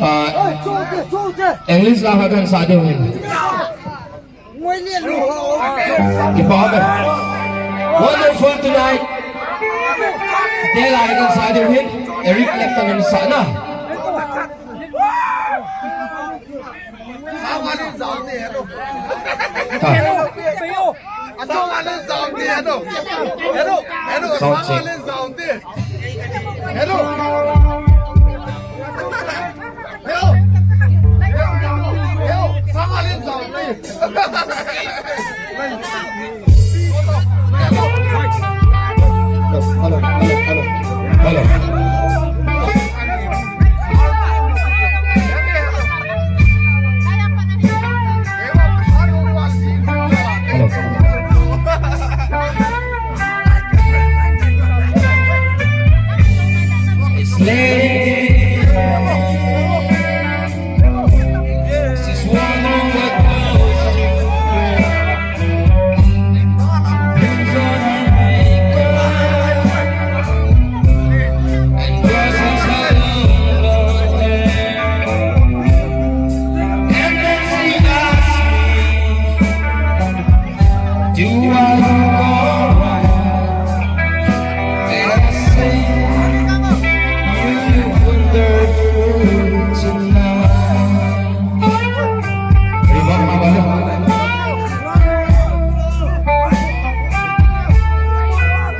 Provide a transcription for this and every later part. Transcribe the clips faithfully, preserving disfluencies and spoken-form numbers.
Ah, English la kha kan sa diu hin. Kipa be. Wonderful tonight. Te la kan sa diu hin. Eric Clapton in sa na. Ah. Sound check.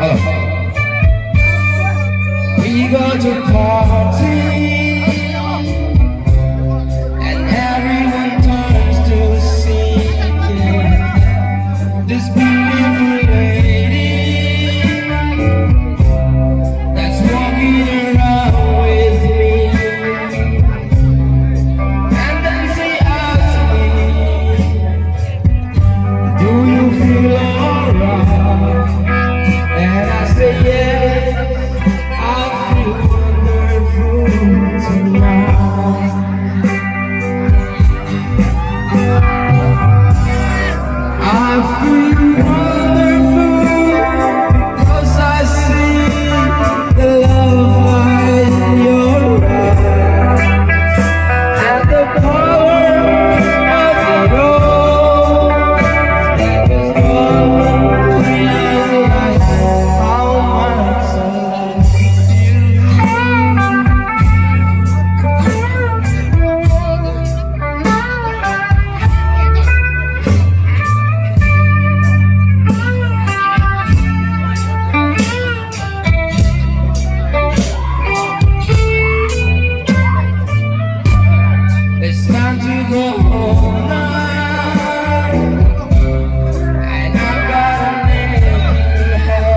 We go to party, and everyone turns to singing. This beautiful lady that's walking around with me, and then she asks me, "Do you feel alright?" And I say, "Yes, I feel wonderful tonight." I feel wonderful because I see the love light in your eyes and the power of it all. That is all I realize, how much I love you. It's time to go home now, and I've got a name to have.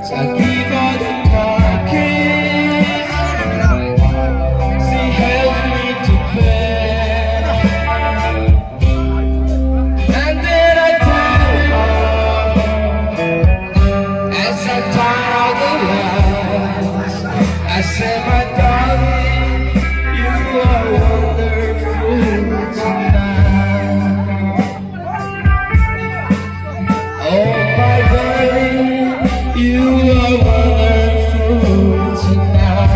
So I give her the car keys. She helps me to pay. And then I tell her, as I tie the lights, I say, "My darling, you are wonderful tonight." Oh, my darling, you are wonderful tonight.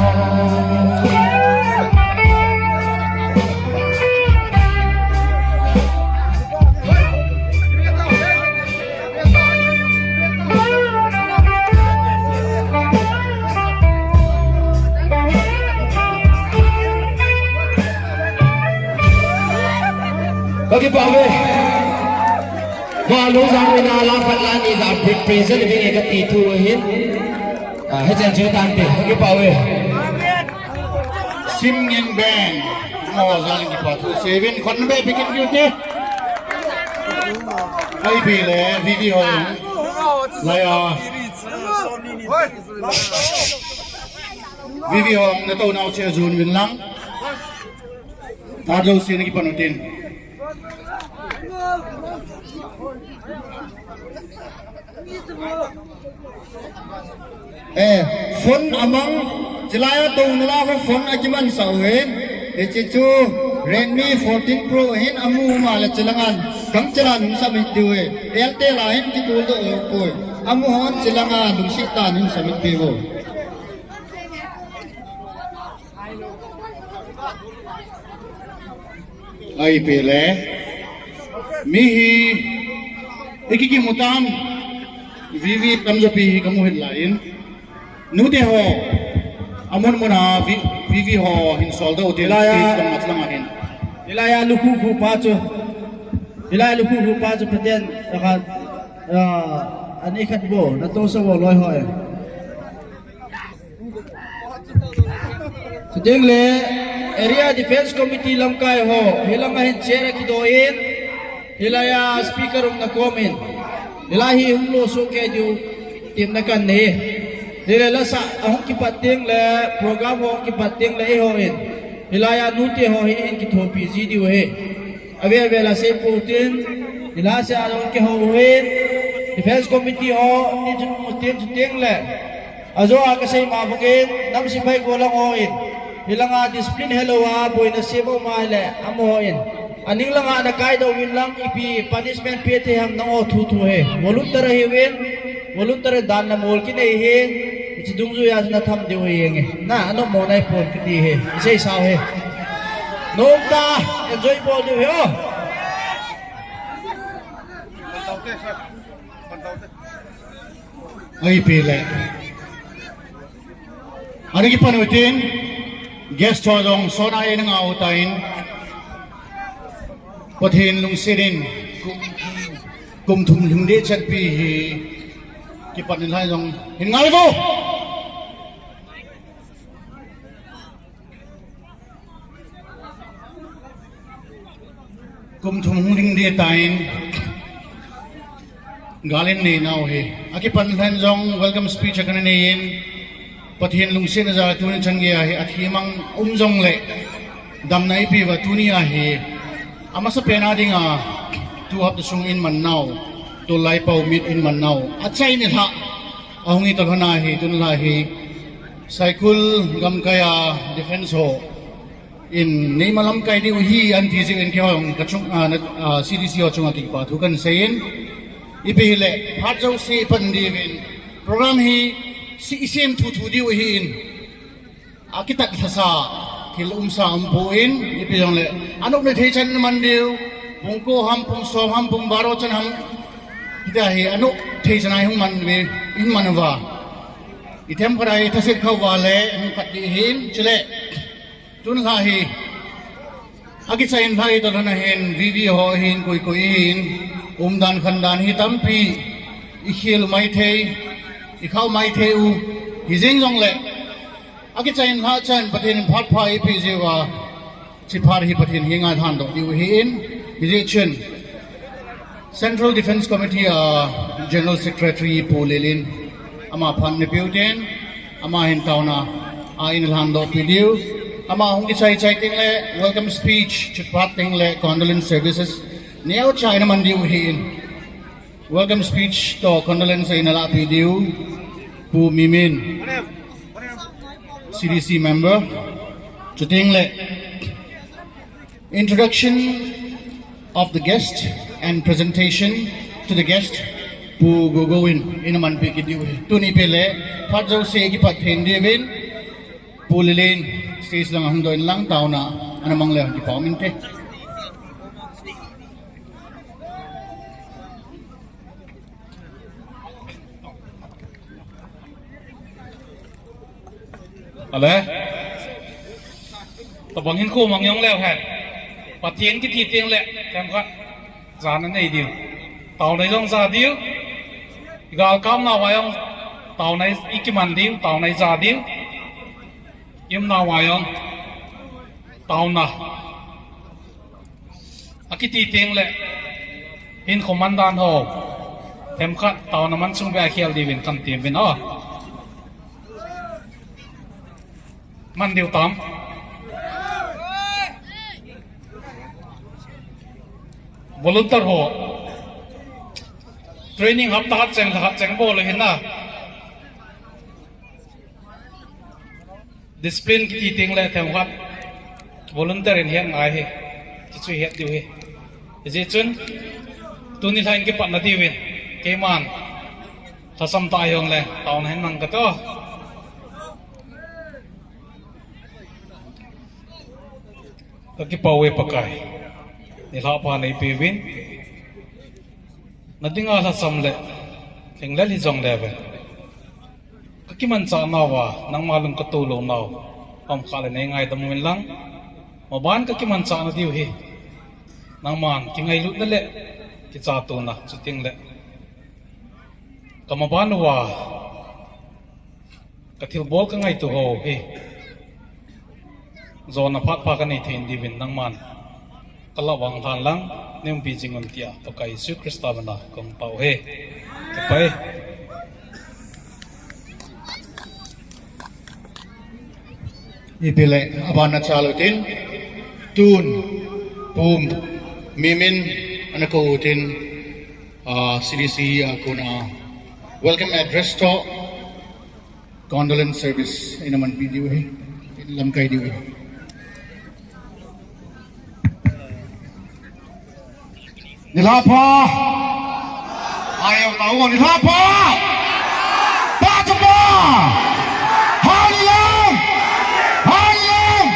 Kakipah uve. Valung jang ina la phat la ni da pre-, present vinge kati thu ahin. Ah, hichan chu tante, kakipah uve. Sim Ngeng Band. Mo jang kipah thu. Seven khon be bikin kyu te. Ai bi le, video. Laya. Vivi hong, natou nau che jun vin lang. Tha jouse nakipan utin. Eh, phone amang, chilai a tou nala ho phone akiman sa uhin. Hiche chu Redmi fourteen Pro hin amu ma le chilangan. Kam chilan hung submit diu e. Airtel a hin kitul doh lou poi. Amu hon chilanga lungset tah in submit diu. Ai pe le. Mi hi, iki kimu tam. Vivi tam jo pi hi kamu hin la in. Nute ho. Amun muna Vi-, Vivi ho hin sol do te. Hilaiya. Stage tam mat lang hin. Hilaiya lukhu khu pa chu. Hilaiya lukhu khu pa chu paten. Saka, ah, ani khat bo. Natou sa bo loi ho e. Chuteng le Area Defence Committee lamkai ho, hilanga hin chair akido in, hilaiya speaker umna kom in, hilai hi hung lo soh kei diu temna kanei. Hile lasa ahung kipat teng le, program ho ahung kipat teng le eiho in, hilaiya nute ho hi hin kithopi ji diu ahi. Ave ave la sei pou tin, hilai se a jong kihou hin, Defence Committee ho, tin chun mu tin chuteng le. Ajo a kasei ma bangin, nam sepai gollhang ho in. Hilanga discipline helou a, boina sem um a hile, amaho in. Aning langa nakai doh uvin lang, ipi punishment pe thei ham nangho thu thu ahi. Volunteer ahiuvin, volunteer dan na mol kinei ahi. Hiche dungjuia chu natham diu ahi nge. Na, anom mo nai pon kiti ahi. Isei sao ahi. Nom ta, enjoy bol diu ahi o. Ai pe le. Ani kipan utin, guest ho jong sona e nanga utain. Pathen lungset in, kum, kum thum lhing ding chatpi hi. Kipat nilhah jong hin ngai vo. Kum thum hung ding ding tan, gal in nei nau hi. Akipat nilhah jong welcome speech kana nei in, Pathen lungsetna jal a tuni chan geiya hi athi mang um jongle, damna eipeuva tuni a hi amasa pen a dinga tu hapta sung in man nau, tulai pau mit in man nau, achai nilhah ahung hi toh lhon a hi, tun lhah hi Saikul gamkai a defense ho in neima lamkai diu hi anti jeh in keiho jong kachung, ah, na, ah, C D C ho chunga kipa thu kan sei in, ipi hile phat jouse pan diuvin program hi si isem thuthu diu ahin, akitat lhasa, thil umsa umpon, ipi jongle anop le thei chan man diu, pung ko ham, pung som ham, pung baro chan ham, hitia hi anop thei chan a hung man ve, hung man uva, ithem khat a ithaset khauva le hung khat ding hin, chule tun lhah hi akichai in lhah hi toh lhon a hin V V ho hin, koi koi hin, umdan khandan hi tampi ikhel u maithei, ikhau maithei u, hijeng jongle akichai in lhah chan Pathen in phat pha eipeh jeh uva, chi phat hi Pathen henga lhandoh diu ahin, hijeh chun Central Defence Committee a General Secretary Pu Lilin, ama phat nei peu tin, ama hin taona a eina lhandoh pi diu. Ama hung kichai chai teng le welcome speech, chuphat teng le condolence services neocha eina man diu ahin. Welcome speech toh condolence eina lahpi diu Pu Mimin, C D C member. Chuteng le introduction of the guest and presentation to the guest, Pu Gogo in eina manpi kit diu ahi. Tuni pet le phat jouse kipat thei diuvin, Pu Lilin stage langa hung doh in lang, taona ana mang le kipa um inte. Ale. Tabang hin khu mang jong leu hen, Pathen kiti teng le themkhat jana nei diu. Taona jong ja diu. Igalkam nauva jong taona ikiman diu, taona ija diu. Ium nauva jong taona akiti teng le hinkho man dan ho themkhat taona man sung ve a khel diuvin kan ti uvin o. Man diu tam. Volunteer ho training hapta khat cheng, khat cheng bol u hin na. Discipline kiti teng le themkhat volunteer in het ngai hi. Chuchu het diu hi. Hijeh chun tuni lha in kipatna diuvin keiman lhasam tah jong le taona hin mang kate. Kakipah uve Pakai. Nilhah pha neipeuvin. Nadinga lhasam le lhinglel hijong leuve, kakimanchah nauva nangma lung katou lou nau um khah le neingaidam uvin lang. Maban kakimanchah na diu hi nangman kingailutna le kichatona, chuteng le kamaban uva kathilbol kangaito ho hi jona phat pha kanei thei diuvin nangman kalah vang lhan lang, neiumpi jing un tia Pakai Jesu Christa mina kahung tao uve. Kipa e. Ipi le, abana chal utin, tun, Pu Mimin ana kou utin, ah, C D C a kona welcome address toh condolence service eina manpi diu ahi, lamkai diu ahi. Nilhah pha. Ayo, tao, nilhah pha. Pa chu pa. Hallelujah. Hallelujah.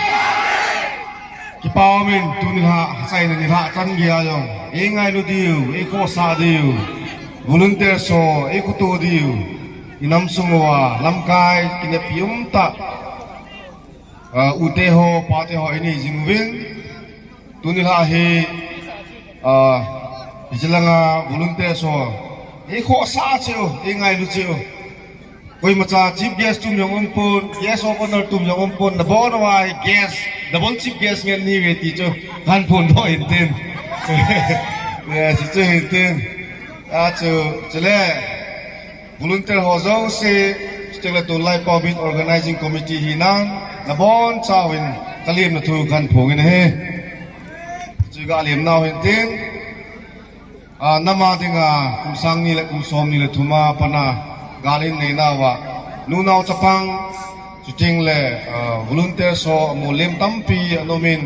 Kipa umin, tuni lha, achaina nilhah chan geiya jong eingailu diu, eikhohsah diu, volunteer ho eikhoto diu, inam sung uva lamkai kinepi umtah, ah, u te ho, pa te ho inei jing uvin. Tuni lha hi, ah, hiche langa volunteer ho Ei khohsah chu, ei ngailu chu. Koimacha chief guest tum jong umpon, guest of honor tum jong umpon, nabon uva guest, double chief guest ngen ni ve ti chu, kan phondoh in tin. Yes, chu hin tin. A chu, chule, volunteer ho jouse, chule Tonlaipao Beat Organizing Committee hi nang, nabon chauvin, kalemna thu kan phong in ahi. Chu kalemnau hin tin. A, nam a dinga, kum sang ni le kum som ni le thum a pat a, gal in neinauva, nunao chapang, chuteng le, a, volunteer ho, amolem tampi ana umin,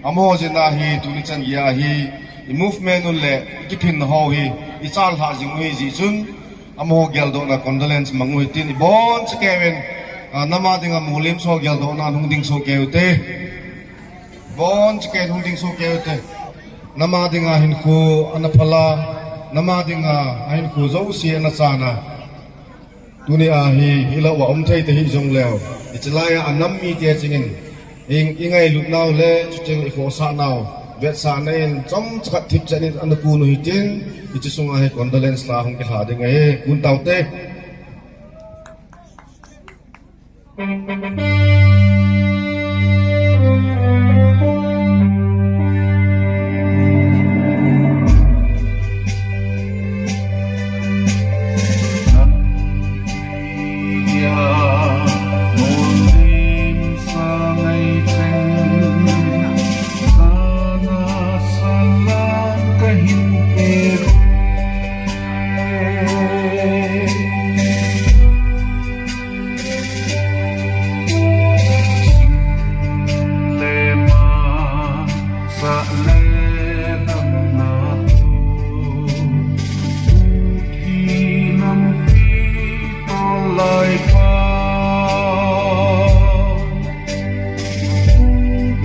amaho jeh a hi, tuni chan geiya hi, i movement u le, i kiphinna ho hi, i challhah jing u ahi jeh chun, amaho geldohna condolence mang u hitin, i boncha keuvin, a, nam a dinga molem ho geldohna hung ding soh kei ute. Boncha kei hung ding soh kei ute. Nam a dinga hinkho ana phal a, nam a dinga ahinkho jouse ana chan a. Tuni a hi, hilou a um thei te hih jongleu, hiche laiya anam mite chingin, i, i ngailutnau le, chuteng i khohsahnau, vetsahna in, chomcha khat thipchet in ana kun u hitin, hiche sunga hi condolence la hung kilha ding ahi, kun taute.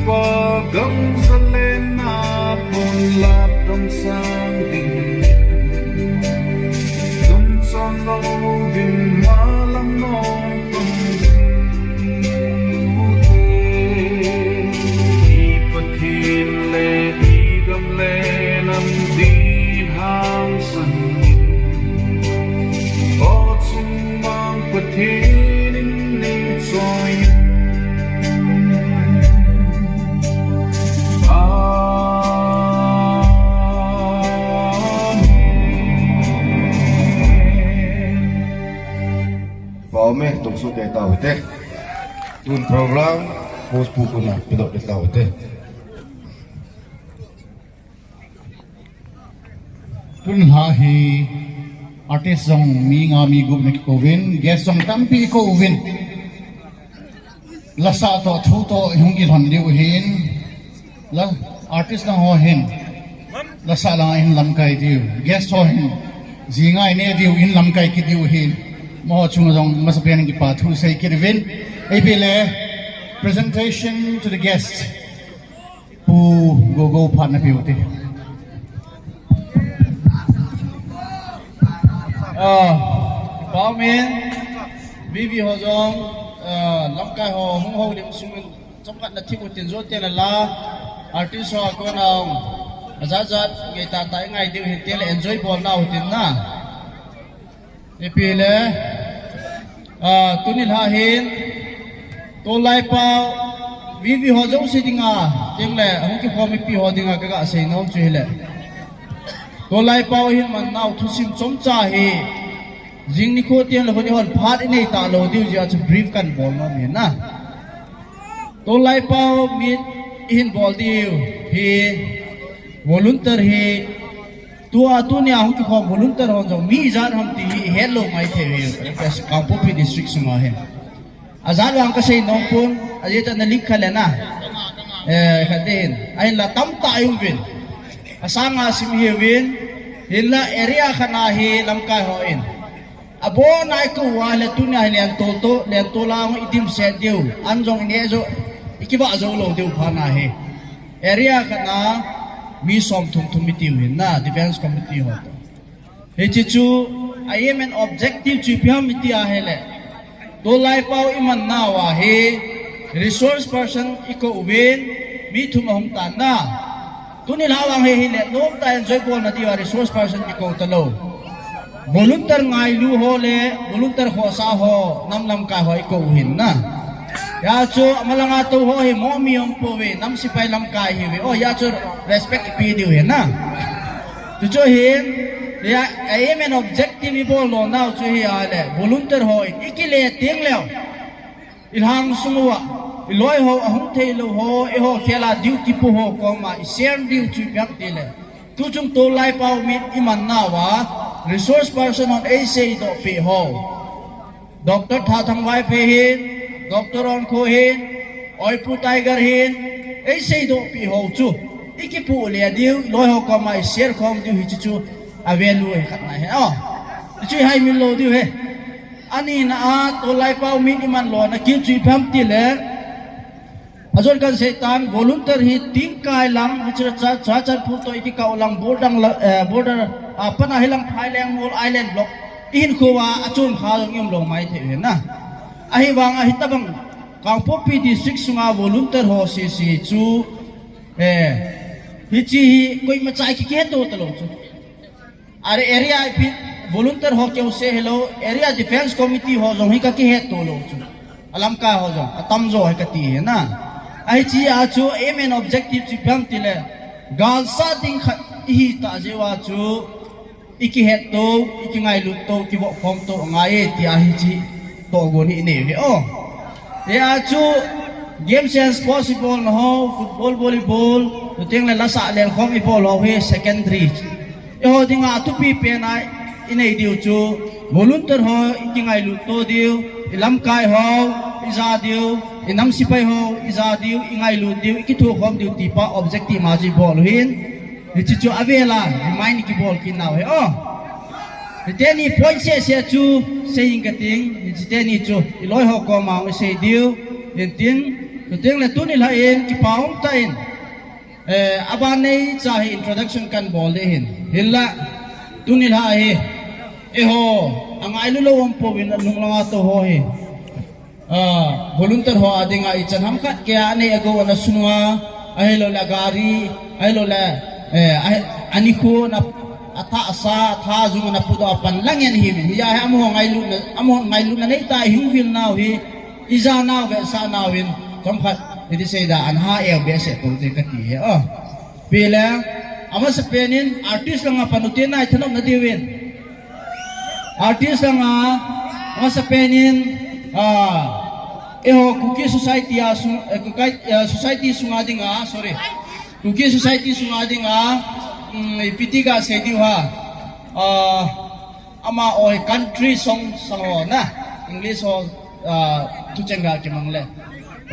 Upa gamzalen a pon lat dong sang ding. Dum chon lo ding malam nong tong ding ute. I Pathen le i gam le nam din hangsan. Aw chung mang Pathen in nei choi. Amen. Pau me, tung su ke tau te. Tun program, host pu kuna, pidok ke tau te. Tun lha hi artist jong mi nga mi gup na kikouvin, guest jong tampi kouvin. Lasa toh, thu toh, hung kilhon diu hin. La, artist lang ho hin. Lasa lang hin lamkai diu. Guest ho hin. Ji ngai ne diu hin lamkai kit diu hin. Mo chunga jong masapen kipa thu sei kit uvin. Ei pi le, presentation to the guest. Pu Gogo phat na pe u te. Ah, Pau min, V V ho jong, ah, lamkai ho, hung ho lim sung, chomkhat na thip u tin jo te la la, artist ho a kon a, ajat jat, ngai ta ta ngai diu hin te le enjoy bol nau tin na. Ipi le, ah, tuni lha hin, Tonlaipao, V V ho jouse dinga, teng le, hung kikhom mipi ho dinga, ka ga sei nom chu hile. Tonlaipao hin man nau thusim chomcha hi, jing nikho teng le hon i hon phat i nei ta lou diu jeh a chu brief kan bol nom hi na. Tonlaipao meet i hin bol diu hi, volunteer hi, Tua, tunia hung kikhom volunteer hon jong mi ijat ham ti hi i het lou ngai thei hi, Kangpokpi District sunga hin. Ajat vang ka sei nom pon, ajeh chu na lik kha le na. Eh, khat te hin. Ahinla tamtah i um uvin. Asanga sim i hiuvin. Hinla area khat na hi lamkai ho in. Abon a i kou uva le tunia hi lentol to, lentol a hung i dimset diu. An jong i neh jou, i kivah jou lou diu phat na hi. Area khat na mi som thum thum i tiu hin na, defense committee ho to. Hiche chu, aim and objective chu ipi ham i ti a hile. Tonlaipao i man nauva hi, resource person i kou uvin, mi thum ahung tan na. Tuni lha vang hi hile, nom ta enjoy bol na diuva resource person i kou ta lou. Volunteer ngailu ho le volunteer khohsah ho, nam lamkai ho ikou hin na. Hijeh chun amalanga tou ho hi momi um pouve, nam sipai lamkai hiuve. Oh, hijeh chun respect ipe diu ahi na. Chuche hin, hia, aim and objective ibol lou nau chu hi ahile, volunteer ho in ikile teng leu, ilhang sung uva, iloi ho, ahung thei lou ho, eiho khel a duty po ho koma ishare diu chu ipi ham itile, tuchung Tolai Pao Meet iman nauva resource person hon eiseidoh peh ho, Doctor Thathang Vaiphei hin, Doctor Onkho hin, Oipu Tiger hin, eiseidoh peh ho chu ikipoh le diu, iloi ho koma ishare khom diu, hiche chu a value ahi khat na hi. Oh, hichu ihaimil lou diu ahi. Anina a, Tolai Pao Meet iman louna kiu chu ipi ham itile, ajou kahin seitan, volunteer hi tingkai lang, hiche Churachandpur toh ikikah u lang, border la, eh, border, ah, pat a hilang Phailengmol island block ihinkho uva achon kha jong ium lou maithei u ahi na. Ahivanga hitobang Kangpokpi district sunga volunteer ho sese chu, eh, hiche hi koimacha iki kiheto talou chu. Are area ipi volunteer ho keu seh hilou, Area Defence Committee ho jong hi kakiheto lou chu. Alamkai ho jong atamjo hi kati ahi na. Ahi, hiche a chu aim and objective chu ipi ham itile, galsat ding khat ihi tah jeh uva chu ikihetto, ikingailut to, kivoh khom to angai e tia hiche tohgon hi inei uve. Oh, hia chu games and sports ibolna ho, football, volleyball, chuteng le lasah lelkhom ibol ho hi secondary. Eiho dinga athupi pen a inei diu chu volunteer ho ikingailut to diu, ilamkai ho ija diu, inam sipai ho ija diu, ingailut diu, ikithokhom diu ti pa objective ma chu ibol u ahin. Hiche chu avel a remind ikibol kit nau ahi. Oh, hiteni point seh seh chu sei inge kating, hiche teni chu iloi ho koma isei diu ahin tin, chuteng le tuni lha in kipa umtah in, eh, aban neicha hi introduction kahin bol ding ahin. Hinla, tuni lha hi, eiho, angailu lou um pouvin, anung langa tou ho hi, ah, volunteer ho a dinga ichan ham khat kei a anei agou ana sunga, ahilouleh agari, ahilouleh, eh, a, anikho ana, athahsa, athajung ana pudoh a pan lang in ahiuvin. Hijeh hin amaho ngailutna, amaho ngailutna neitah a ihung vil nau hi, ija nau vetsah nauvin, chomkhat iti seida, ana ha eu behseh poute kati ahi. Oh, ipi le, amasapen in artist langa pan ute, na ithanopna diuvin. Artist langa, amasapen in, ah, eiho Kuki society a sung, eh, Kuki, eh, society sunga dinga, sorry, Kuki society sunga dinga, um, ipi ti kasei diu ham, ah, ama oi country song sang ho na, English ho, ah, thucheng ga kimang le,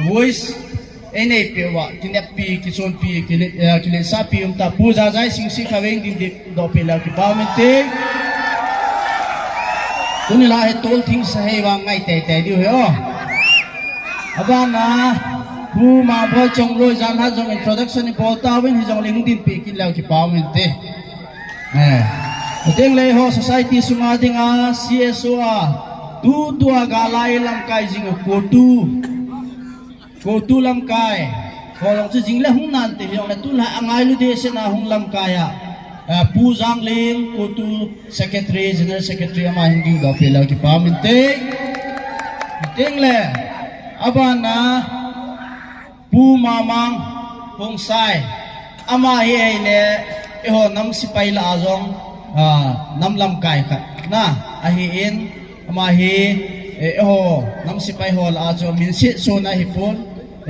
voice einei peh uva, kineppi, kichonpi, kile, eh, kiletsahpi umtah Pu Jajai Singsit Khavein ding ding doh peh leu kipa um inte. Tuni lha hi tolthing sa hei vang ngai teitei diu ahi. Oh, abana Pu Mangboi Chongloi, jan lha jong introduction ibol tauvin, hijongle hung dingpeh kit leu kipa um inte. Eh, chuteng le eiho society sunga dinga C S O a tutua gal a ilamkai jing u CoTU, CoTU lamkai ho jong chu jing le hung nante, hijongle tulha angailu dehset a hung lamkai a, eh, Pu Jangling, CoTU secretary, general secretary, ama hin ding doh peh leu kipa um inte. Chuteng le abana Pu Mamang Khongsai, ama hi ahile eiho nam sipai lah a jong, ah, nam lamkai khat na ahin, ama hi, eh, eiho nam sipai ho lah a chu minset son ahipon,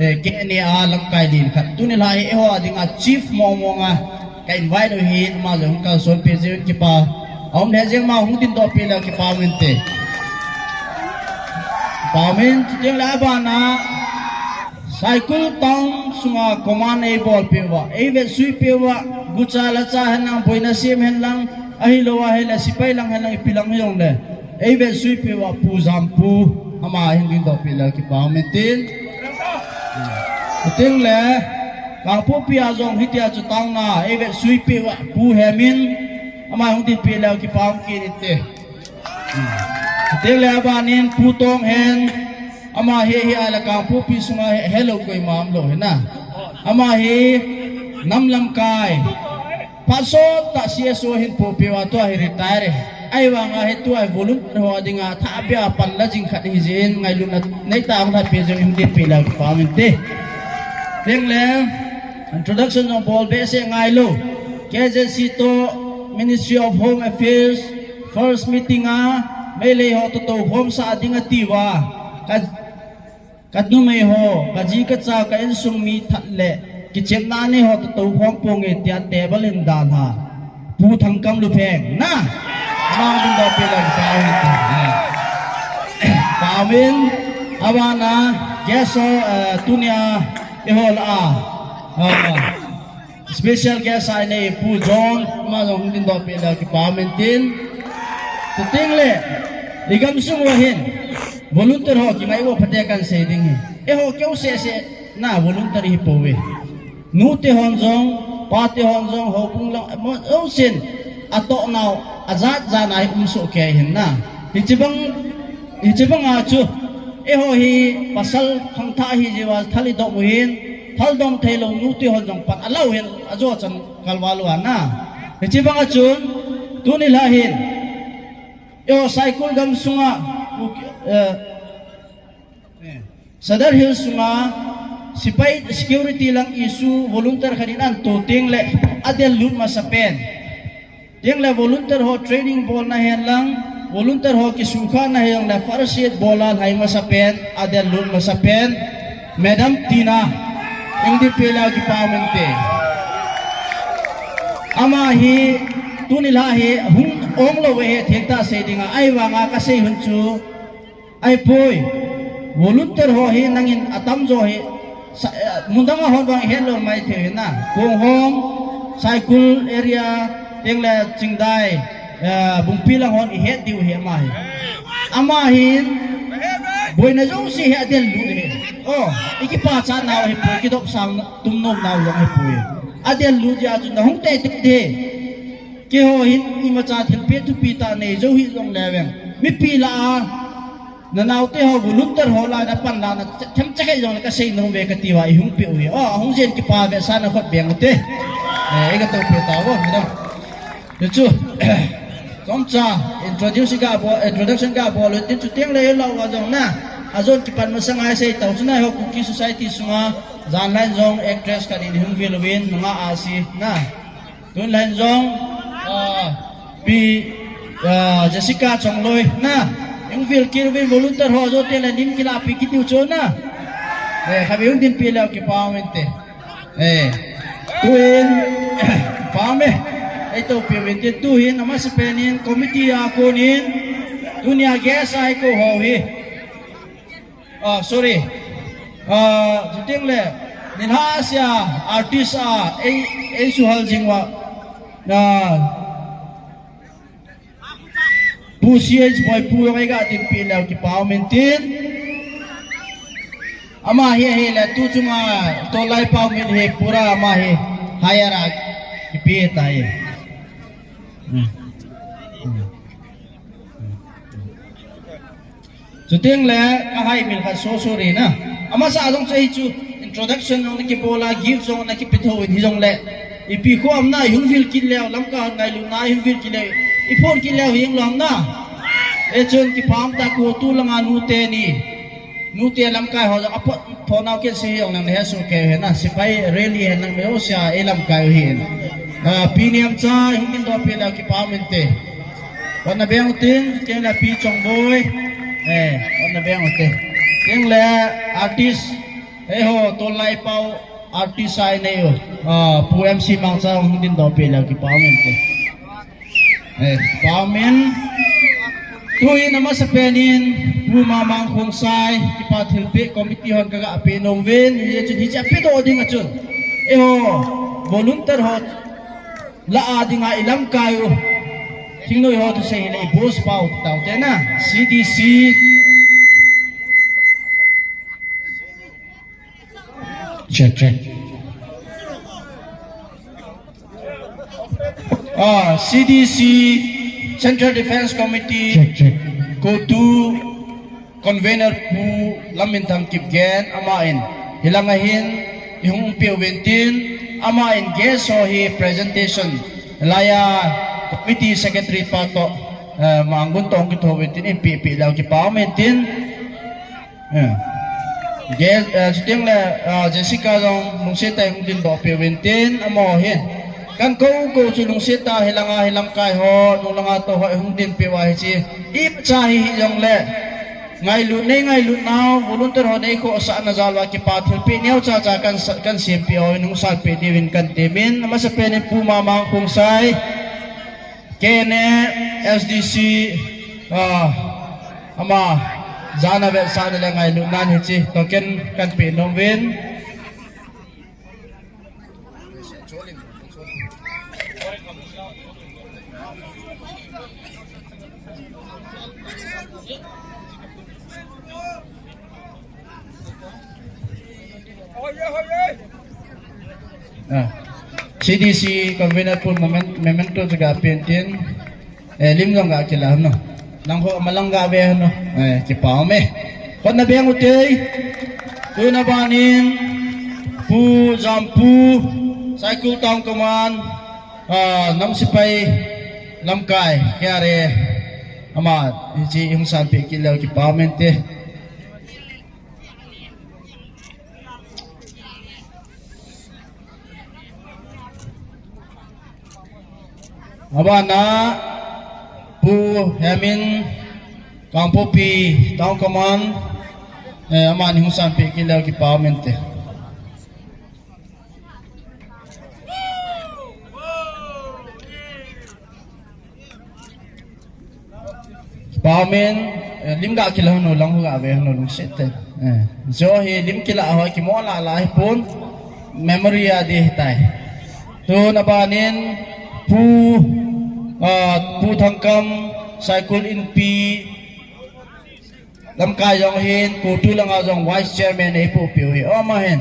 eh, K N A a lamkai len khat. Tuni lha hi eiho a dinga chief mong mong a ka invite u ahin, ama jong hung kalson peh jeh un kipa aum lheh jeng, ama hung ding doh peh leu kipa um inte. Kipa um in, chuteng le abana Saikul town sunga command eibolpeh uva, eivetsuipeh uva, gucha lacha hen lang, boina sem hen lang, ahilou ahile sepai lang hen lang, ipi lang hijongle eivetsuipeh uva Pu Jampu, ama hin ding doh peh leu kipa um inte. Chuteng le Kangpokpi a jong hitia chu town a eivetsuipeh uva Pu Hemin, ama hung dingpeh leu kipa um kit inte. Chuteng le abanin Pu Tonghen, ama hi, hi ahile Kangpokpi sunga hi helou koima umlou ahi na. Ama hi nam lamkai, phat sot tah C S O hin pohpeh uva tua hi retire ahi. Ahivanga hitua hi volunteer ho dinga thahbeh a panla jing khat hijeh in ngailutna neitah a hung lhatpeh jing in hung dinpeh leu kipa umin te. Tengle introduction jong bol behseh ngailou. K J C toh Ministry of Home Affairs first meeting a Meitei ho toh toukhomsah ding atiuva, ka Ka numei ho, ka ji ka cha, ka insung mi that le kichepna nei ho toh toukhom ponge tia table hin dalha. Pu Thangkam Lupheng, na? Ama hung dindoh peh leu kipa umin. Kipa umin, abana, guest ho, eh, tunia, eiho lah a. Ah, special guest a inei Pu John, ama jong hung dindoh peh leu kipa umin tin. Chutengle, igamsung uva hin volunteer ho kingai uva phatea kahin sei ding ahi. Eiho keu seh seh na volunteer ihi pouve. Nute hon jong, pate hon jong, houbung lang, mo, jousen, atoh nau, ajat jat a hi um soh kei ahin na. Hiche bang, hiche banga chu, eiho hi pasal khangthah ahi jeh uva thal idom u ahin, thal dom theilou nute hon jong pan alou ahin, ajo chan kalval uva na. Hiche banga chun, tuni lha hin, eiho Saikul gamsunga, eh, Sadar Hills sunga sepai security lang issue volunteer khat in ahin to tengle adel lut masapen. Tengle volunteer ho training bolna hen lang, volunteer ho kisukhahna hen lang le first aid bol a lhai masapen, adel lut masapen. Madam Tina, hung dinpeh leu kipa umin te. Ama hi, tuni lha hi, hung ong lou ahi thengtah sei dinga, ahivanga kasei hun chu, ahipoi, volunteer ho hi nangin atamjo hi, sa-, eh, mundang a hon vang ihet lou maithei ahi na. Konghong, Saikul area, tengle Chingdai, eh, Bungpi lang hon ihet diu ahi ama hi. Ama hin, boina jouse hi adel lut ahi. O, ikipachat nau ahipoi, kidopsang tum nom nau jong ahipoi. Adel lut jeh a chun nahung teitei ding. Keiho hin imacha thilpeh thupi tah nei jou hih jongle veng, mipi lah a, nanaote ho volunteer ho lah a napan lah a, themcha khat jongle kasei nom uve kati uva ihung peh u ahi. O, ahung jeh in kipa vetsahna khut beng ute. Eh, ikatoh peh tauvo, midang. Hichu, chomcha introduce ga bol, introduction ga bol u tin, chutengle ilah uva jong na, ajon kipan masanga isei tau chu na, eiho Kuki society sunga, janlhah in jong actress khat in ihung vil uvin, nungah ahsi na. Tun lha in jong, ah, Pi, ah, Jessica Chongloi, na, ihung vil kit uvin volunteer ho jouse tengle nin kilahpeh kit diu chu na. Eh, khatvei hung dinpeh leu kipa umin te. Eh, tuin, kipa ume. Eitohpeh uvin te, tuhin amasapen in committee a konin, tunia guest a eikou ho hi. Ah, sorry. Ah, chutengle, nilhah sea artist a, ei, eisuhal jing uva. Ah, Pu C H Boipu jong eiga dinpeh leu kipa umin tin. Ama hi ahile tu chunga Tollai Pau min hi pura ama hi higher a kipe tai. Hmm. Hmm. Chutengle, kahai mil khat so sorry na. Amasa jong chu hichu introduction jong nakibol a, gift jong nakipeh thou in hijongle, ipi kho ham na, ihung vil kit leu, Lamka ngailutna ihung vil kit leu, iphon kit leu hing lou ham na. Hichun kipa um tah, CoTU langa nute ni, nute lamkai ho jong apot thonau kit si hijongle nahet soh kei u ahi na, sepai rally ahi na, mi ho sea ei lamkai u ahin. Ah, Pi Niamcha, hung dindoh peh leu kipa umin te. Hotna beng ute, tengle Pi Chongboi. Eh, hotna beng ute. Tengle artist, eiho, Tollai Pau, artist a inei u. Ah, Pu M C Mangcha hung dindoh peh leu kipa umin te. Eh, kipa umin. Tuhin amasapen in, Pu Mamang Khongsai, kipa thilpeh committee hon kaga peh nom uvin, hichun hiche a pedoh ding a chun, eiho, volunteer ho, lah a dinga ilamkai u thingnoi ho thusei hile iboss pau titaute na. C D C. Check, check. Ah, C D C, Central Defence Committee, check, check. CoTU, Convener Pu Lamminthang Kipgen, aman, hilanga hin, ihung peh uvin tin, aman guest ho hi presentation, laiya committee secretary pa toh, Eh, Mangun tong kitho uvin tin, ipi pi leu kipa um in tin. Eh. Ge-, eh, chuting le, ah, Jessica jong lungset tah in hung dingdoh peh uvin tin, amaho hin. Kakou kou chu lungset tah a hilanga hi lamkai ho, nung langa tou ho hung ding peh uva hiche. Imacha hi hih jongle. Ngailut nei ngailut nau, volunteer ho nei khohsahna jal uva kipa thilpeh neocha cha kan sa-, kan sempeh ho, nung sanpeh diuvin kan temin, amasapen in Pu Mamang Khongsai. K N A, S D C, ah, ama, jana vetsahna le ngailutnan hiche, token kan pe nom uvin. Ah. C D C convener pu memen-, memento chu ga pe in tin. Eh, lim jong ga kila hon o. Lang ho malang ga ve hon o. Eh, kipa um e. Hon na beng u te. Tun aban in Pu Jampu, Saikul Town Command, ah, nam sepai lamkai, K R A, ama, hiche hung sanpeh kit leu kipa um in te. Abana, Pu Hemin, Kangpokpi Town Command, eh, aman hung sanpeh kit leu kipa um in te. Pamen, eh, lim ga kila hon o, lang ho ga ve hon o, lungset tah in. Eh, jo hi lim kila ho kimo la la hi pon, memory a ding ahitai. Tun aban in Pu, ah, Pu Thangkam, Saikul Inpi, lamkai jong hin, CoTU langa jong Vice Chairman eipoh peh u hi, o, ama hin.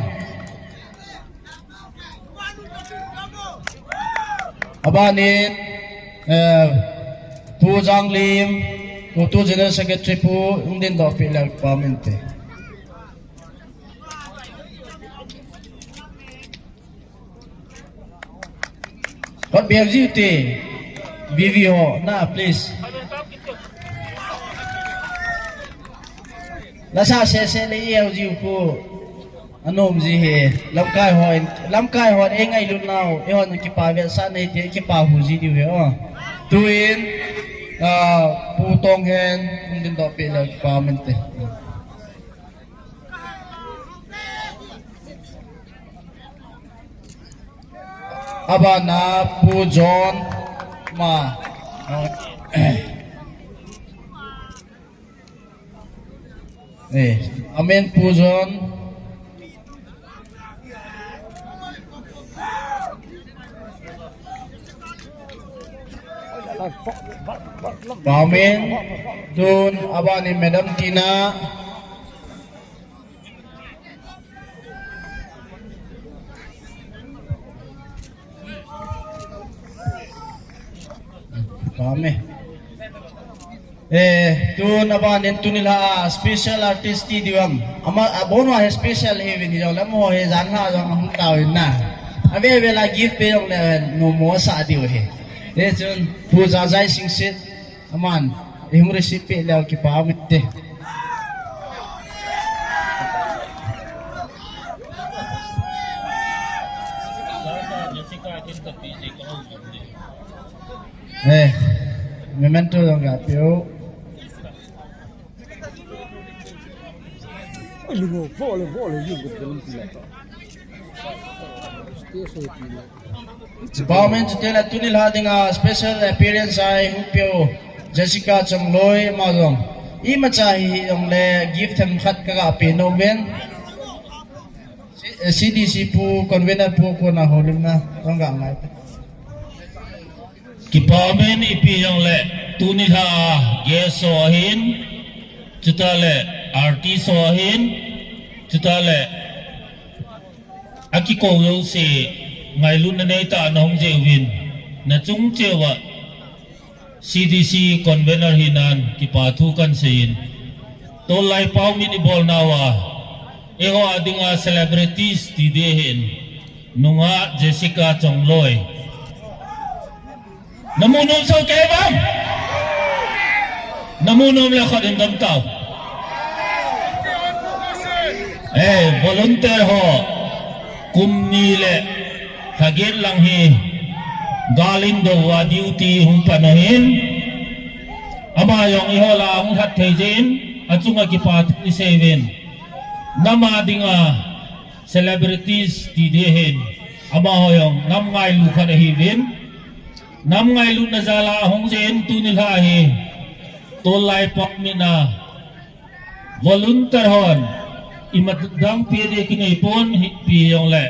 Aban in, eh, Pu Janglim, CoTU General Secretary pu, hung dingdoh peh leu kipa um in te. Hot beh ji te, V V ho, na, please. Lasa sese le iel jiu pu. Anom ji hi, lamkai hon, lamkai hon eingailut nau, eihon kipa vetsahna hiti, kipa hu ji diu hi, o. Tuin, ah, Pu Tonghen, hung dingdoh peh leu kipa um in te. Abana Pu John, ma. Eh, amen Pu John. Amen. Tun aban in Madam Tina. Amen. Eh, tun aban in tuni la special artist ti diu ham. Ama, abon uva hi special hi uvin hi jong le amaho hi jan la jong hung tao in na. Ave ave la gift pe jong le nom mo sa diu hi. Eh, chun Pu Jajai Singsit. Aman, ihung receive peh leu kipa um in te. Eh, memento jong ga pe u. Pamen chuteng le tuni la dinga special appearance a ihung peh u Jessica Chongloi ama jong. Imacha hi hih jongle gift themkhat kaga pe nom uvin. C D C pu convener pu kona houlimna jong ga ngai. Kipa um in ipi jongle tuni la guest ho ahin, chuteng le artist ho ahin, chuteng le akikou jouse ngailutna neitah a nahung jeh uvin, nachung cheh uva C D C convener hinan kipa thu kahin seiyin. Tol lai pao min ibol nauva, eiho a dinga celebrities ti ding ahin, nungah Jessica Chongloi. Namu nom sou kei vem? Namu nom le khat in dam tau. Eh, volunteer ho kum ni le lha get lang hi gal in dou a duty hung pan ahin. Ama jong eiho lah a hung lhat thei jeh in, achunga kipa thu isei uvin. Nam a dinga celebrities ti ding ahin. Amaho jong nam ngailu khat ahiuvin. Nam ngailutna jal a ahung jeh in tuni lha hi tol lai pao min a volunteer hon imat dang pe ding kinei pon, hipi jongle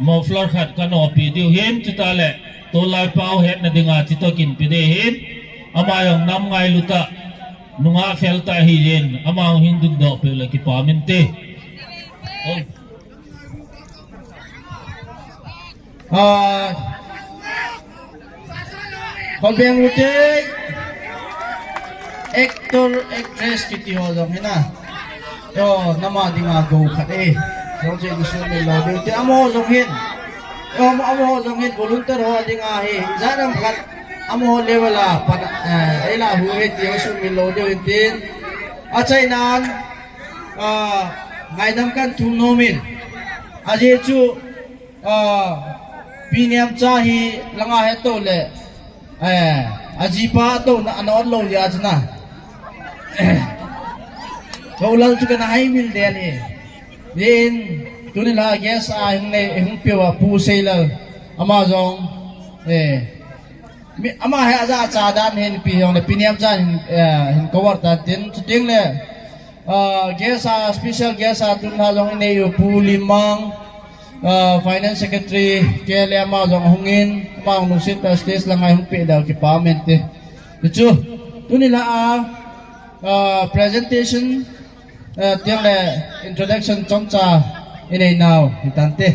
muffler khat kana pe diu ahin, chutah le tol lai pao hetna dinga chutoh kin pe ding ahin. Ama jong nam ngailut a nungah fel tah ahi jeh in, ama hung hin dingdoh peh le kipa min te. Oh. Ah, Hobeng ute, actor, actress kiti ho jong hin a. Yo, nam a dinga gou khat e. Jong che isu me lo de te, amaho jong hin. Yo, amaho jong hin volunteer ho dinga hi. Jadam khat amaho level a pat, eh, ei la hu he ti isu me lo de tin. Achainan, ah, ngaidam kan thum nom in. Ajeh chu, ah, Pi Niamcha hi langa he to le, eh, ajipa to na, ana ot lo ya chu na. Ko lal chu kana hai mil de ni. Din, tuni la guest a hung nei, hung pe uva Pu Seilal. Ama jong, eh, mi, ama hi aja cha dan hin pi jong le Pi Niamcha hin, eh, hin cover tan tin, chuteng le, ah, guest a, special guest a tun ha jong inei u Pu Limang, ah, Finance Secretary, K L M a jong hung in, ama hung lungset a stage langa hung pe dau kipa min te. Chu, tuni la a, ah, presentation, ah, tiang le introduction chomcha inei nau, hitante.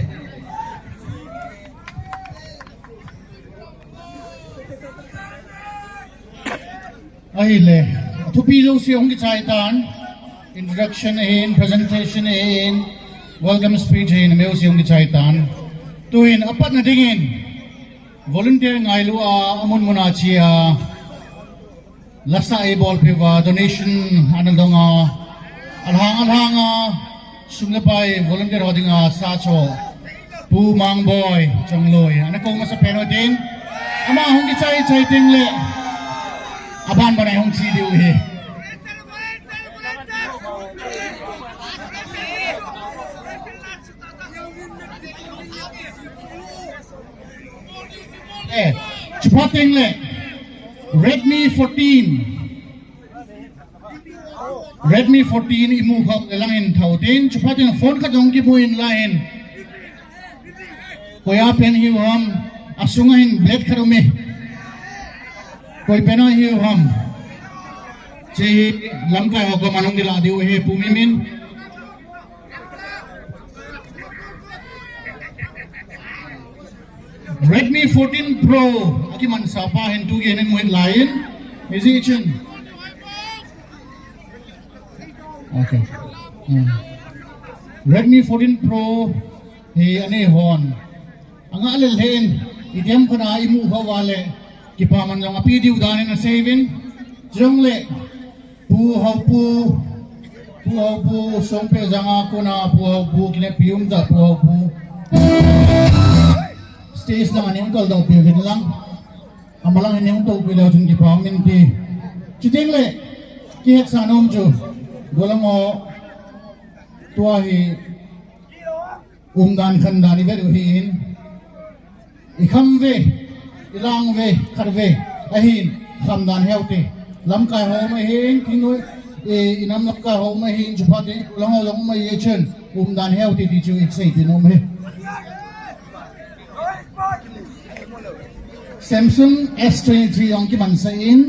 Ahile, athupi jouse hung kichai tan, introduction ahin, presentation ahin, welcome speech ahin, ameuse hung kichai tan. Tuhin, apatna dingin, volunteer ngailu a, amun mun a che a, lasa eibolpeh uva, donation ana dong a, alhang alhang a, sum le pai volunteer ho dinga sa cho. Pu Mangboi Chongloi, ana kou masa pen u tin, ama hung kichai chai teng le, aban ban a hung che diu ahi. Eh, chuphat teng le, Redmi fourteen. Redmi fourteen imu khah le lang in thau tin, chuphat in phone khat jong kimu in la in. Koi a pen hiu ham, asunga hin blade khat um e. Koi pen a hiu ham. Che lamkai ho koma hung kila diu ahi Pu Mimin. Redmi fourteen Pro, akimansa pa hin tu gei namu hin la in, is it chun? Okay. Hmm. Redmi fourteen Pro hi anei hon. Anga lel hin, itiham khat a imu khah uva le, kipaman jong ape diu dan in asei uvin, chuleh, Pu Haopu, Pu Haopu, Songpeh janga kona Pu Haopu, kineppi umtah Pu Haopu. Stage lang a nei hung kaldoh peh uvin lang. Amalang in nei hung toupi leu chun kipa um inte. Chuteng le, kihetsa nom chu, gollhang ho, tua hi, umdan khandan ivet u ahin, ikham uve, ilang uve, khat uve, ahin, khamdan heu te. Lamkai ho um ahin, thingnoi, i, inam lamkai ho um ahin, chuphat in, lang ho jong um ahi chun, umdan heu te ti chu isei ti nom e. Samsung S twenty-three jong kimansa in,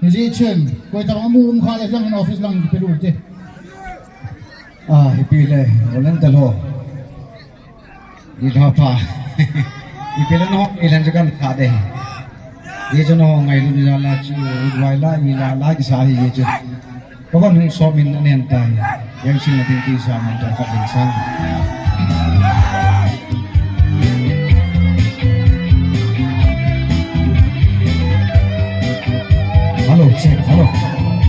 hijeh chun, koi tabang amu um khah le lang in office lang in kipe lou te. Ah, ipi le, volunteer ho. Ilha pha. Ipi le nangho, ilhan chu kan pha de. Ye chu nangho ngailut jal a chu, utvai la, ila la kisa hi ye chu. Kavan hung som in anen tai. Yang sing a ding kisa man ta ka ding sang. Hello, check, hello.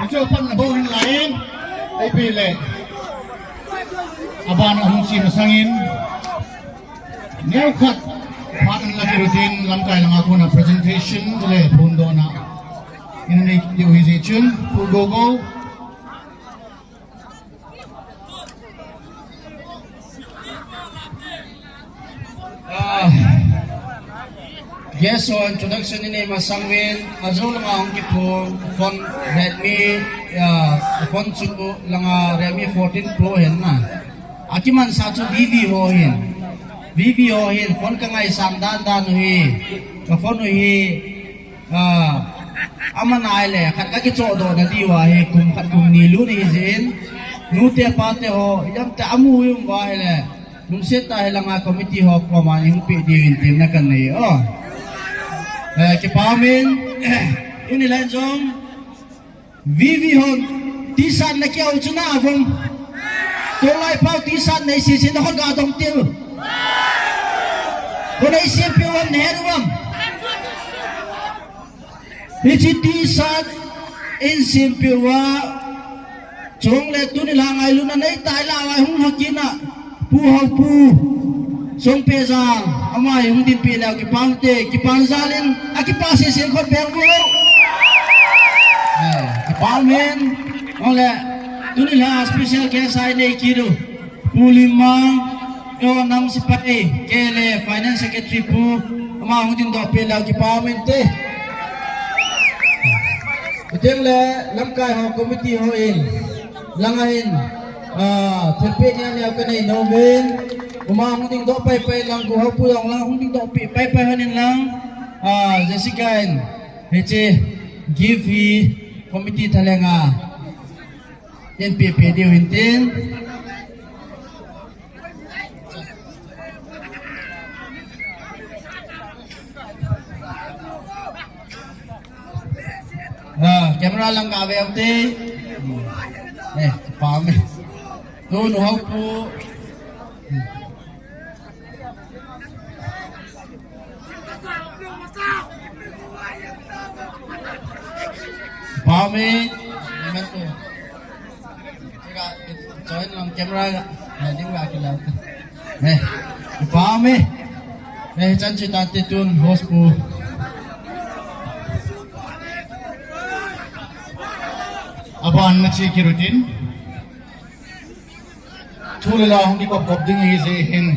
Hichu phatna bou hin lai in, ei pi le. Aban a hung chi masang in. Neo khat phat an la kiru tin lamkai langa kona presentation le phondohna. Ina nei diu hi jeh chun, Pu Gogo. Ah, guest ho introduction inei masang uvin, ajou langa hung kiphong phone Redmi, ah, phone chu langa Redmi fourteen Pro ahin na. Akimansa chu V V ho ahin. V V ho ahin, phone kangaisang dan dan u hi. Ka phone u hi, ah, aman ahile, khat kakichohdoh nadiu ahi, kum khat kum ni lut ahi jeh in. Nute pate ho, ijemtia amu um uva ahile, lungset tah a hilanga committee ho koma ihung peh diuvin temna kanei e. Eh, kipa umin, tuni lhah in jong, V V hon, T-shirt na kiau chu na avom. Tolai pau T-shirt nei sese na khut ga dong tiu. Ko nei sempeh uvam, nei het uvam. Hiche T-shirt in sempeh uva. Chule tuni lha ngailutna nei tai la vai hung hakit na. Pu Haopu. Songpehjang. Ama hi hung dinpeh leu kipa um te. Kipa jal in. Akipa sese khut beng u. Eh, kipa umin. Ole. Tuni lha special guest a inei kit u. Pu Limang, Pu Namsipai, K L A Finance Secretary Pu, ama hung dingdoh peh leu kipa umin te. Chuteng le lamkai ho committee ho in, langa hin, ah, thilpeh nia nia kanei nom uvin, ama hung dingdoh pai pai lang, Pu Haopu jong lang hung dingdoh peh pai pai hon in lang, ah, Jessica in, hiche gift hi committee thalheng a, Inpeh peh diu hin tin. Ah, camera lang kave ute. Eh, pame. Tu nu hau pu. Pame. Amen tu. Chega, join lang camera ga. Nadi ga kila. Eh, pame. Eh, chan chi ta ti tun host pu. Aban na chi kirutin. Thu le la hung kikop kop ding hi je hin.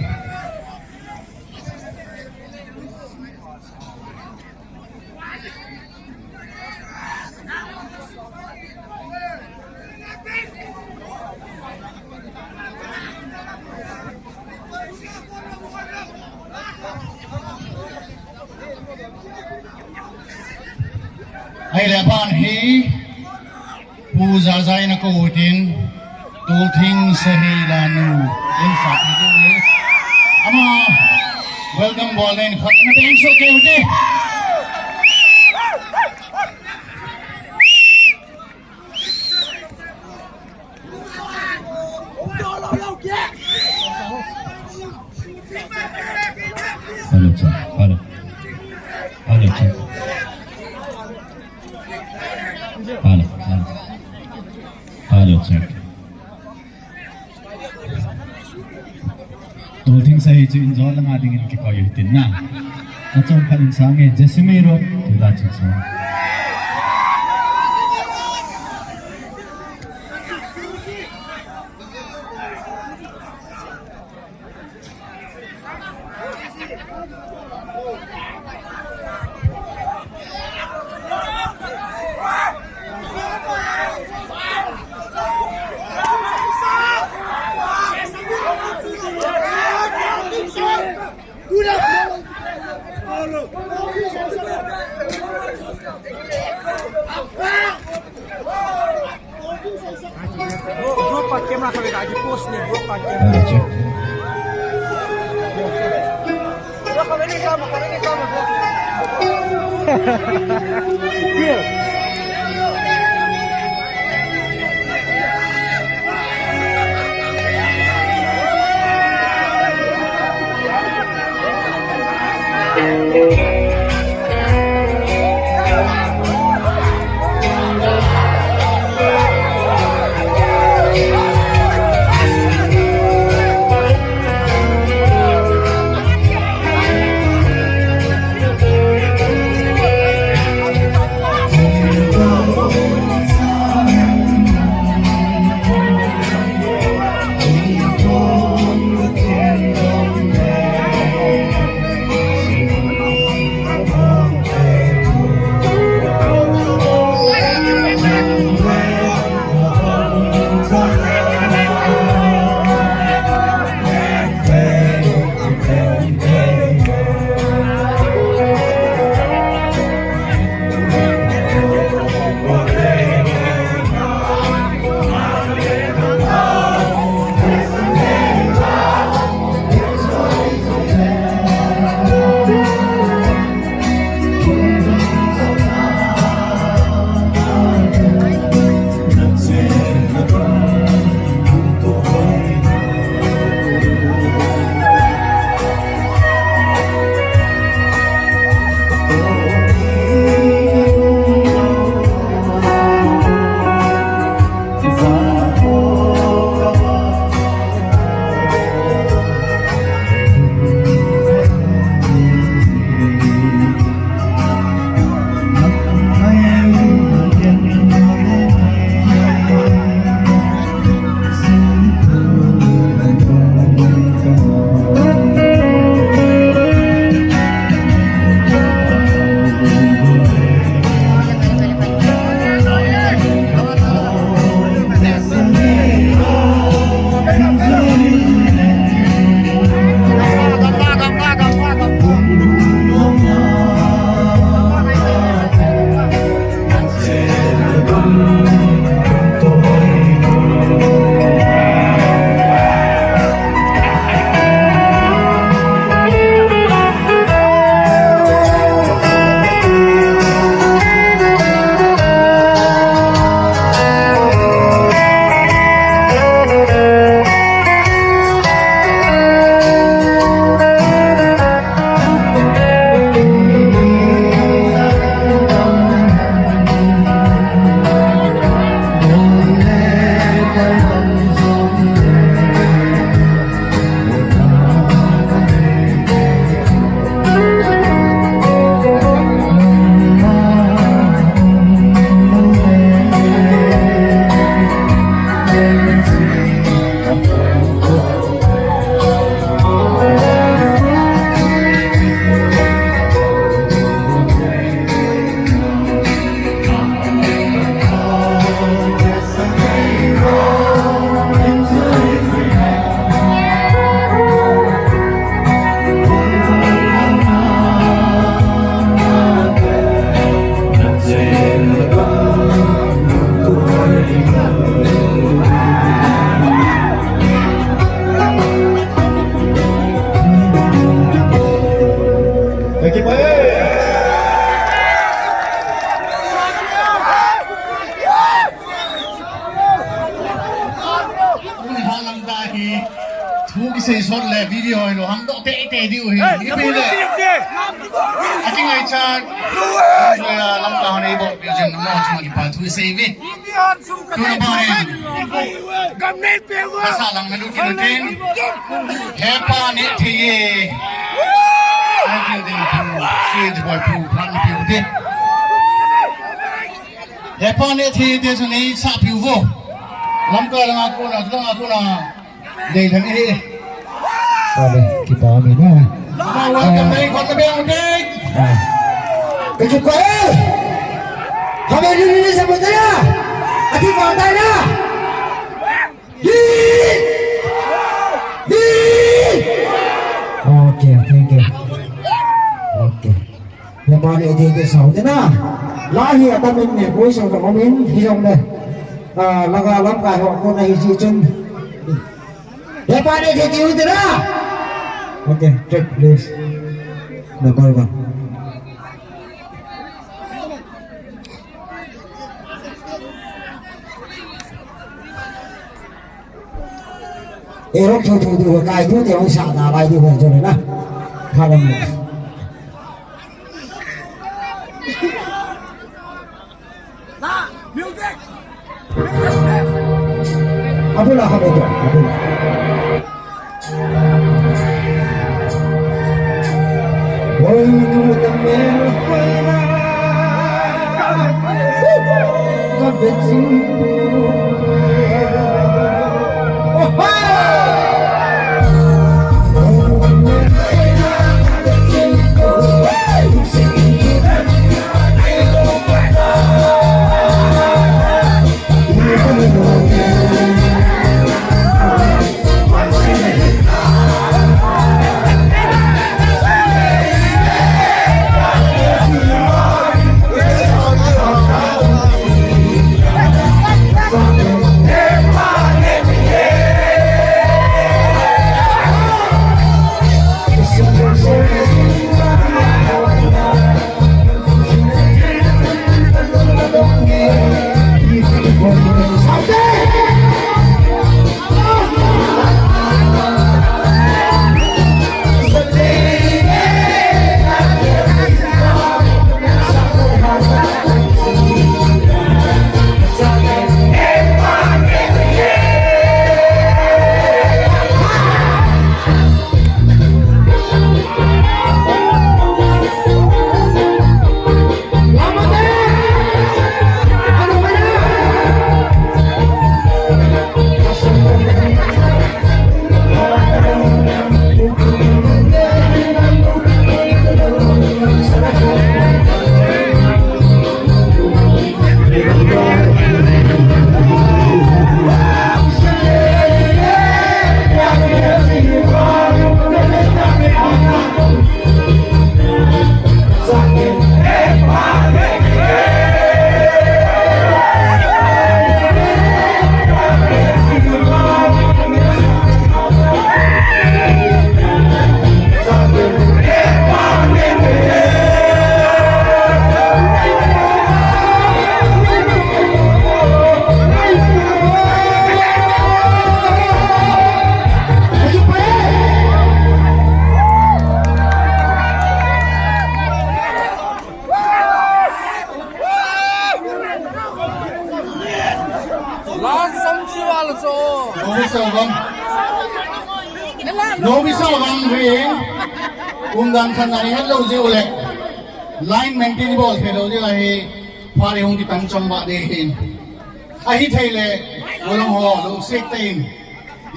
Ahile aban hi Pu Jajai na ko utin, Tulthing Sahei lanu in sa pi ko e. Ama welcome bol na in khat na teng so ke ute. Hello, check. Hello. Hello, check. Hello, hello. Hello, check. Tulthing Sahei chu injo langa dingin kikoi u tin na. Achom khat in sang e, Jessamy Road, tu da chu sang. Bro, bro, pa camera kami lagi post ni, bro, pa camera. Bro, kami ni kami, kami ni kami, bro. Sei sot le video hi lo ham doh tei tei diu hi. Ipi le. Ati ngai cha. Lamka hon ei bol piu jin mo chunga kipa thu sei ve. Tuna pa rin. Kasa lang na lut kinu tin. Hepa neh thei e. Ai kinu tin. Sui di boi pu pran piu tin. Hepa neh thei te chu nei sa piu vo. Lamka langa kona, langa kona. Dei lhang e. Amen. Kipa amen na. Mama, welcome na ikot na beng dei. Ah. Kaju pa e. Kami ni ni sa mutaya. Ati pa tayo na. Di. Di. Okay, thank you. Okay. Hepa neh thei te sao te na. La hi atamin ne koi sao ta komin hi jong ne. Ah, laga lamkai ho kona hi ji chun. Hepa neh thei tiu te na. Okay, take please. Number one. Erok thu thu thu kai thu te hong sa na bai thu hong chon na. Thalam. Abula ha beto, abula. Last song chi wal so. Nomi Salvam. Nomi Salvam ri. Umdan khan nani het lou jiu le. Line maintain bol thei lou jiu ahi. Phat hi hung kitam chang ba de hin. Ahithei le. Golong ho, lungsik te in.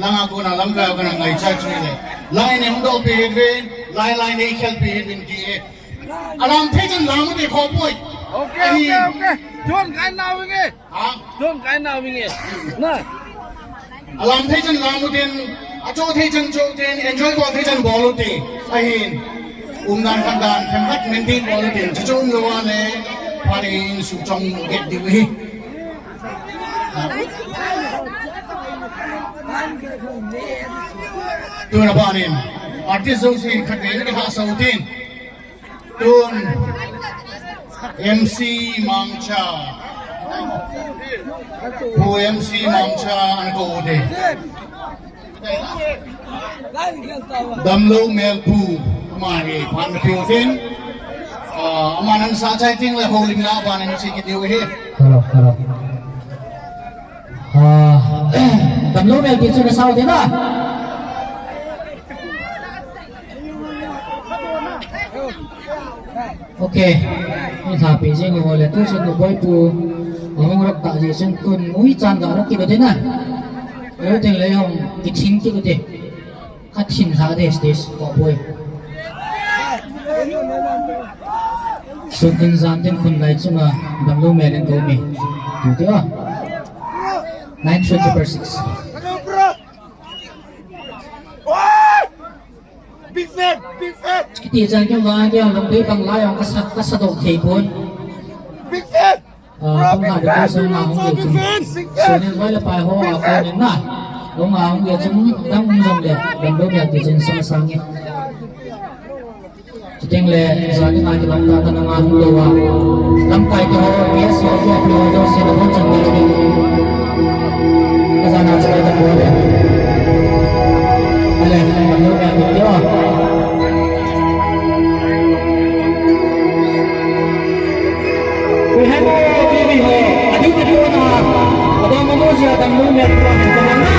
Langa kona lamkai kona ngaicha chu le. Line hung dol pi hin vin. Line line nei khel pi hin vin ki e. Alam thei chan lam u te kho poi. Okay, okay, okay. Chon kai nau nge. Ha? Chon kai nau nge. Na. Alam thei chan lam u tin, acho thei chan cho tin, enjoy bol thei chan bol u tin. Ahin. Umdan khandan, themkhat maintain bol u tin. Chuchu um lou a le, phat hi insung chong get diu hi. Tuna panin, artist jouse khatvei na kihahsa u tin. Tun M C Mangcha. Pu M C Mangcha an ko u te. Damlou Melpu, ama hi phat na piu tin. Ah, ama nang sa chai ting le holim na ba nang si ki diu hi. Hello, hello. Ah, Damlou Melpu chu na sao de na. Ok. Ni tha pi jing ho le tu chun nu boi pu. Ahung rak ta ji chun tun ui chan ga rak ki de na. Eu tin le hung ki thing ki de. Ka thin ha de stage ko boi. Sun tin zan tin khun lai chunga Damlou Mel in ko mi. Tu ti a. Nine twenty per six. Big fan, big fan. Kiti chan ke vang ke long dei bang lai ong ka sa, ka sa dong thei pon. Big fan. Ah, bro, kong ha big de fan. Ko sa na hong de chun. Big fan. Sunin vai la pai ho a ko nin na. Long a hong de chun dang um jong le. Dang do ya de chun sa sa nge. Chuteng le, zani ngai kilom ta, ta nanga hung lou a. Lamkai te ho, P S O, P S O, jouse nabonchauvin. Ka jana chakai ta bol le. Ale, lamkai te ho. Ui, hai mo, baby ho. Adi te ho na. Adon mo mo jia, dam mo me, ko na.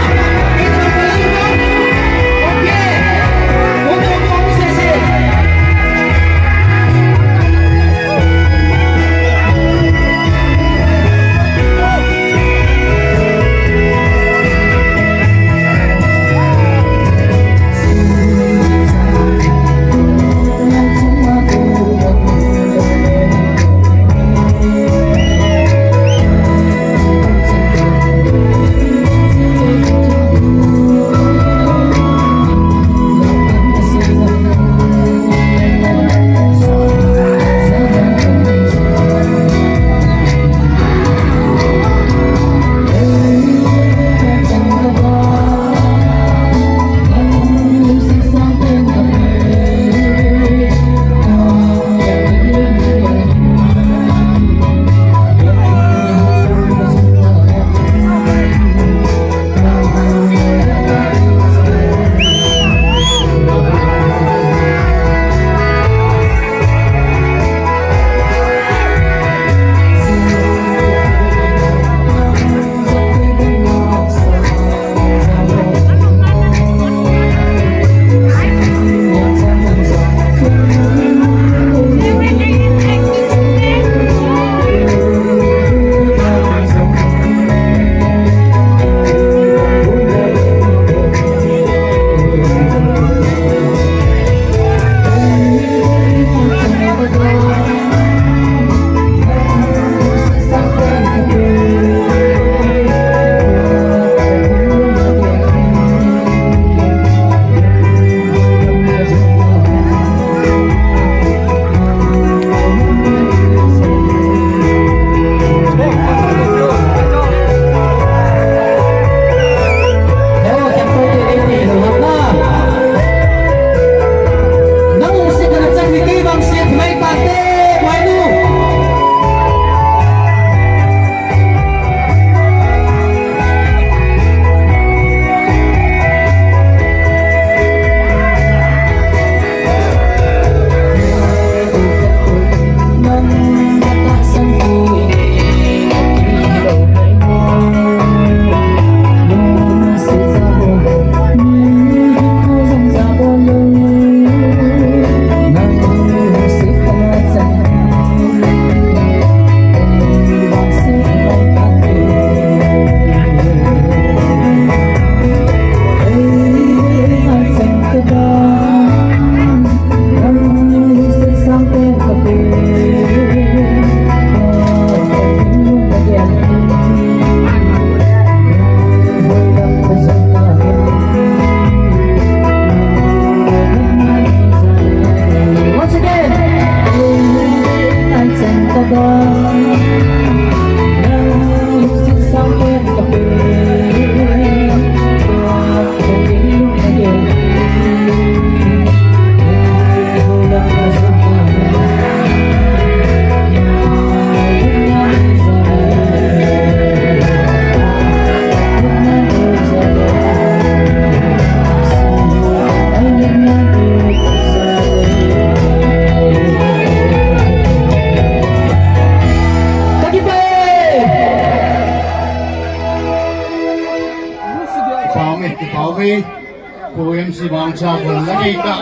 Pu M C Mangcha bol la nei ta.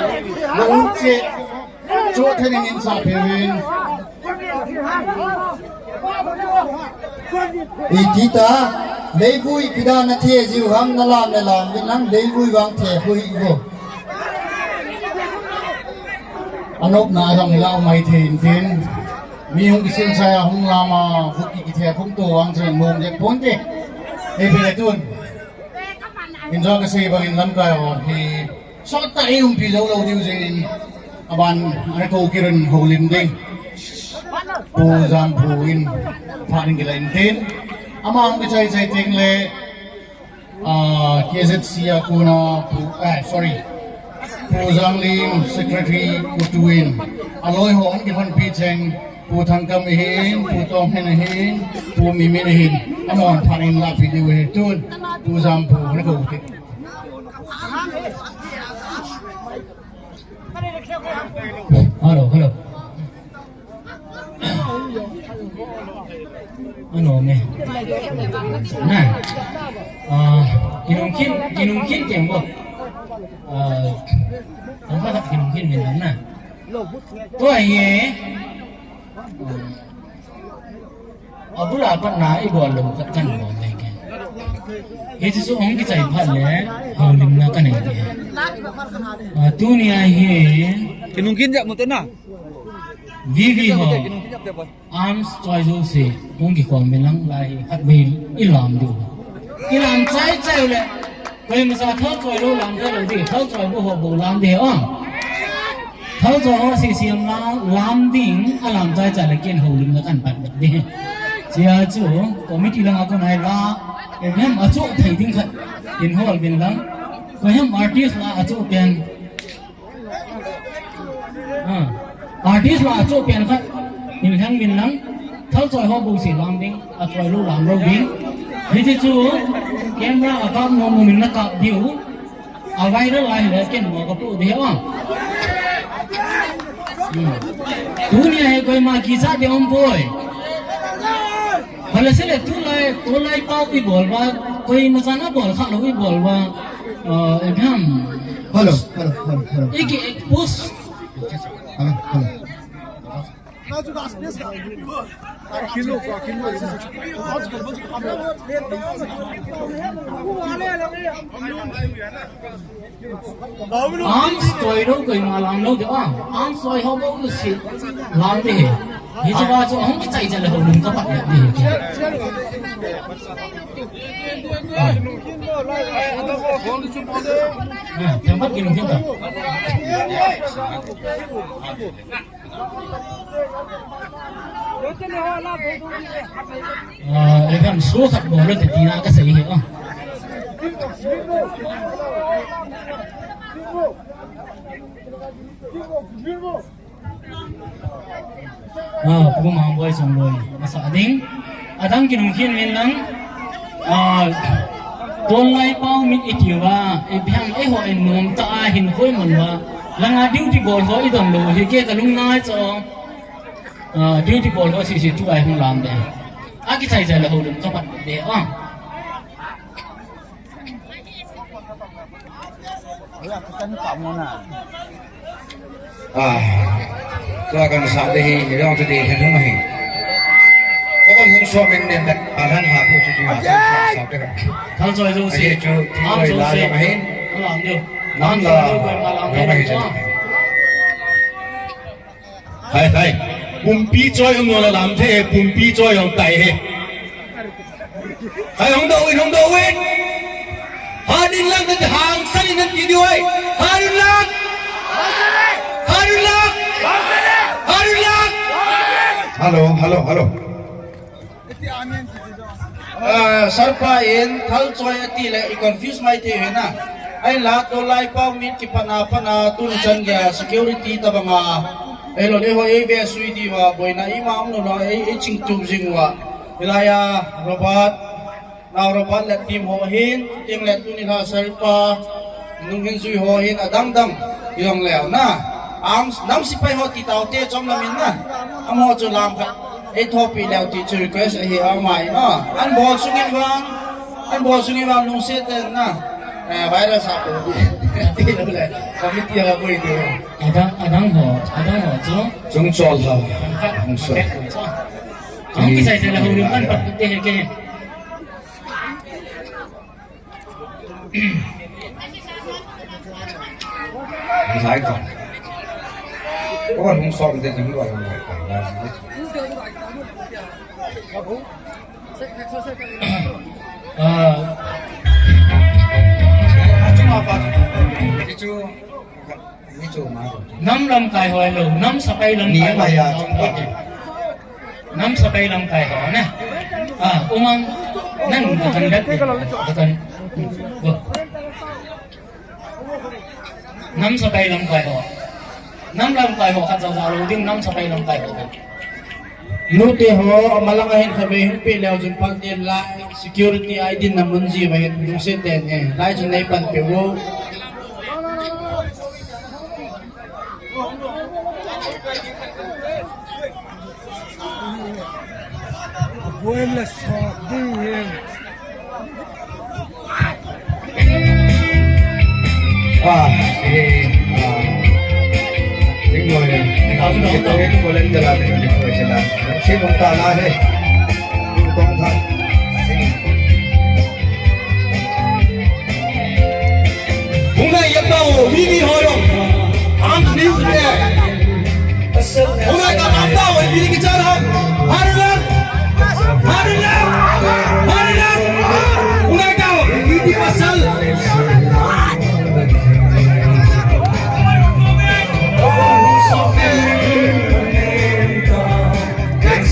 Lo che. Cho thenin in sa phe vin. Iti ta, leivui pida na the jiu ham na lam na lam vin lang leivui vang the hui vo. Anop na jong ila mai the in tin. Mi hung kisil sa ya hung lama, vut ki kithe khum to vang chen mom je pon te. Ei phe tun. Injo ka sei bangin lamkai ho hi sot ta ei umpi jou lou diu jeh in aban ana kou kirin houlim ding. Pu Jamphu in phat in kila in tin. Ama hung kichai chai teng le, ah, K Z C a kona Pu, eh, sorry. Pu Janglim Secretary Kutuin. Aloi ho an kihonpi cheng. Pu Thangkam ahin, Pu Tonghen ahin, Pu Mimin ahin, amahon phat in lapi diu ahi tun, Pu Jamphu, na kou te. Hello, hello. Ano me. Na. Ah, kinungkin, kinungkin tembo. Ah, ang bakit kinungkin din lang na. Tua ye. Abula pat na i bol lou khat kan bol le ke. Hichu chu hung kichai phat le, houlimna kanei te. Ah, tunia hi. Kinungkin jap mu te na. V V ho. Arms choi jouse, hung kikhom min lang lai hi, khatvei i lam diu. I lam chai chai le, koima sa thal choi lou lam thei lou di, thal choi bou ho bou lam di, ah. Thal choi ho sisiam la, lam ding, a lam chai chai le ken houlimna kan pat di. Chia chu, committee langa kon ai la, em em a chu thei ding khat, in hol vin lang. Koiham artist la a chu pen. Ah, artist la achu pen khat, in lhang min lang, thal choi ho bou se lam ding, a choi lou lam lou ding. Hiche chu, camera a kap nom nom in na kap diu, a viral lai le ken mo ka pu diu a. Hmm. Tunia hi koima kisa ding um poi. Hala sele tulai, tulai pau i bol va, koima sa na bol kha lou i bol va. Uh, Abraham. Hello, hello, hello, hello. Iki, iki, push. Hello, hello. Arms choi lou koima lam lou de a. Arms choi ho bou si lam de. Hiche ba chu hung kichai chai le houlim ka pat de. Ah, themkhat kilungthim ta. Ah, ekam so khat bol le tina ka sei hi, ah. Ah, Pu Mangboi Songboi, masa ding. Adang kinungkhin min lang. Ah, Tonlai Pau mit i tiuva, i bihang eiho in nom ta a hin khoi mun va. Langa duty bol ho i dong lou, hi ke ka lung nai cho. Ah, duty bol ho sisi tu ai hung lam de. A kichai chai le houlim ka pat de, ah. Ah, tua kan sa de hi, hi dong tu de hi dong hi. Ka kan hung so min nen da, a han ha pu chu chu ha sa sa te ka. Thal choi jouse. Ahi chu, thi choi la jong ahin. Lam jo. Lam la jong ahi chu. Hai, hai. Pumpi choi um lo la lam the, pumpi choi um tai he. Hai, hung do win, hung do win. Hanin lang nan hang, sanin nan video ai. Hanin lang. Hanin lang. Hanin lang. Hello, hello, hello. Ah, Sarpa in thal choi ati le i confuse mai thei hina. Ahinla Tonlai Pau mit kipatna pana tuni chan geiya security tabanga. Ei lo le ho ei ve sui diuva boina ima um lo lo ei, ei ching tum jing uva. Hilaiya Robert, nao Robert le team ho hin, team le tuni la Sarpa, Nunghin jui ho hin adang dang, i dong leu na. Arms, nam sipai ho ti tau te chom lam in na. Amaho chu lam khat. Ei thopi leu ti chu request ahi amai na. An bol sungin vang, an bol sungin vang lungset ten na. Virus a ko. Ti lo le. Committee ho ko i ti. Adang, adang ho, adang ho chu. Chung chol ha. Chung chol. Ang kisai sa la ho lu kan pat te he ke. Hai ko. Ko hung som te jing lo. Ah. Nam lamkai ho lo, nam sepai lamkai ho. Nam sepai lamkai ho na. Ah, umang nang katan dat katan. Nam sepai lamkai ho. Nam lamkai ho khat jao jao lo ding, nam sepai lamkai ho. Nute ho, amalang a hin khatvei hung pe leu chun pang tin la, security a i dinna mun ji va hin lungset tah in, eh, lai chun nei pan pe vo. Buai la sa ding hin. Ah, eh, ah. Ding noi. Kita ko len jala ding ko sila. Si mong ta la he. Ding tong tha. Hung na ya tao, mi mi ho yong. Am ni ne. Hung na ka am tao, mi ni ki cha la. Hallelujah. Hallelujah. Hallelujah. Hallelujah. Hallelujah.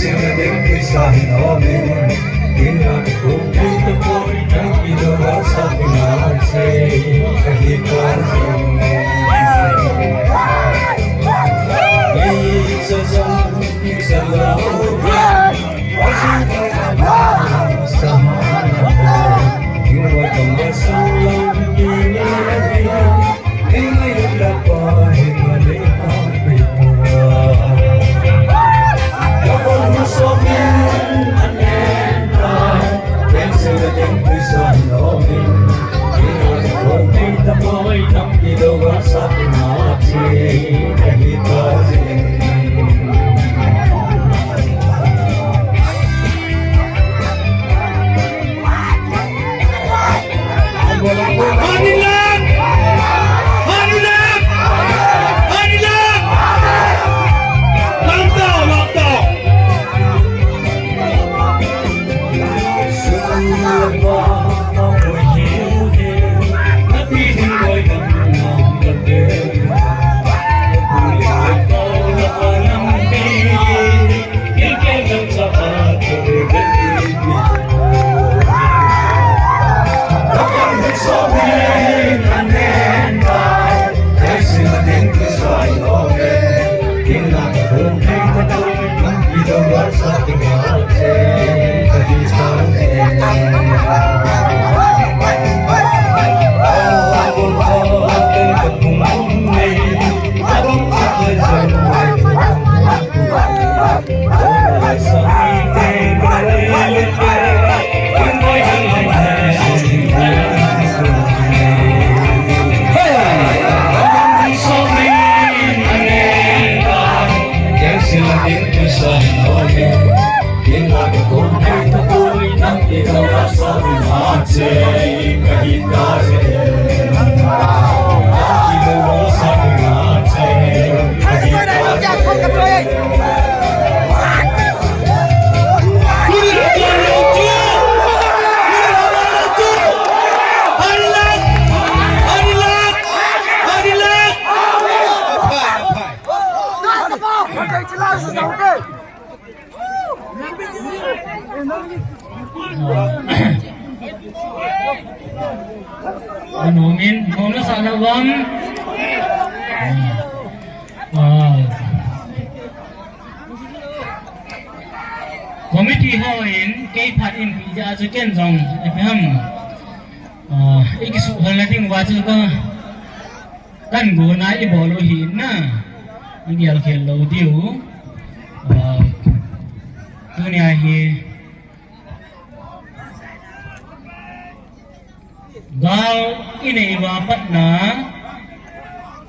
Anumin, nunu sana bang. Ah. Committee ho in, kei phat in, pi ja chu ken jong, ipi ham. Ah, ikisu hal na ding va chu ka. Kan gona i bol u hi na, i gel khel lou diu. Ah, tunia hi gal in Patna,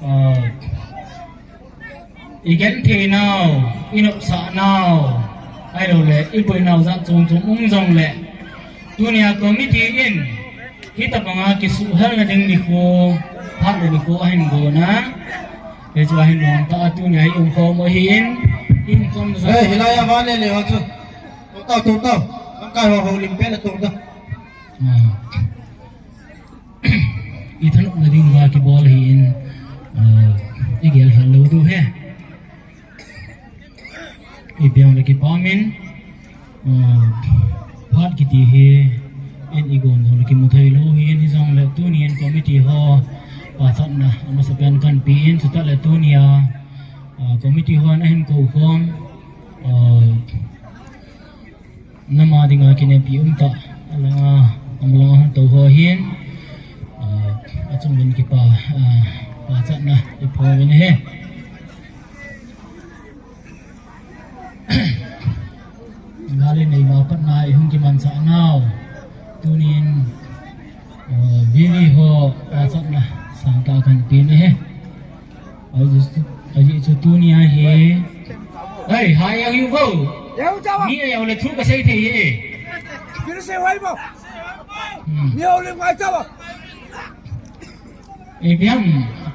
ah, i genthei nau, i nopsah nau, ahilou le i boi nau jat chom chom um jong le, tunia committee in hitabanga kisuhel na ding nikho, phat le nikho ahin gona. Hichu ahin gona, tunia i umkhom u ahin, i umkhom jong. Hey, hilai a vale le ho chu. Tong tau, tong tau. Lamkai ho houlim pen a tong tau. Ah. I thanopna ding uva kibol ahin, ah, i gel hal lou diu ahi. I biang le kipah in, ah, phat kiti hi, in i gon dong le kimu thei lou ahin, hijong le tunin committee ho pachatna amasapen kahin pe in, chutah le tunia, ah, committee hon ahin kou khom, ah, Nam a dinga kinepi um tah, alanga, amalanga hung tou ho hin, ah, achung uvin kipa, ah, pachatna i phong uvin ahi. Gal i nei uva patna i hung kimanchah nau. Tunin, ah, V V ho pachatna sangtah kahin pe in ahi. Ajeh chu, ajeh chu tunia hi. Ei, hai, a hiu vo. Yau chawa. Mi a yau le thu kasei thei hi. Kiri sei wai bo. Hmm. Mi au le ngai chawa. Ei, biang,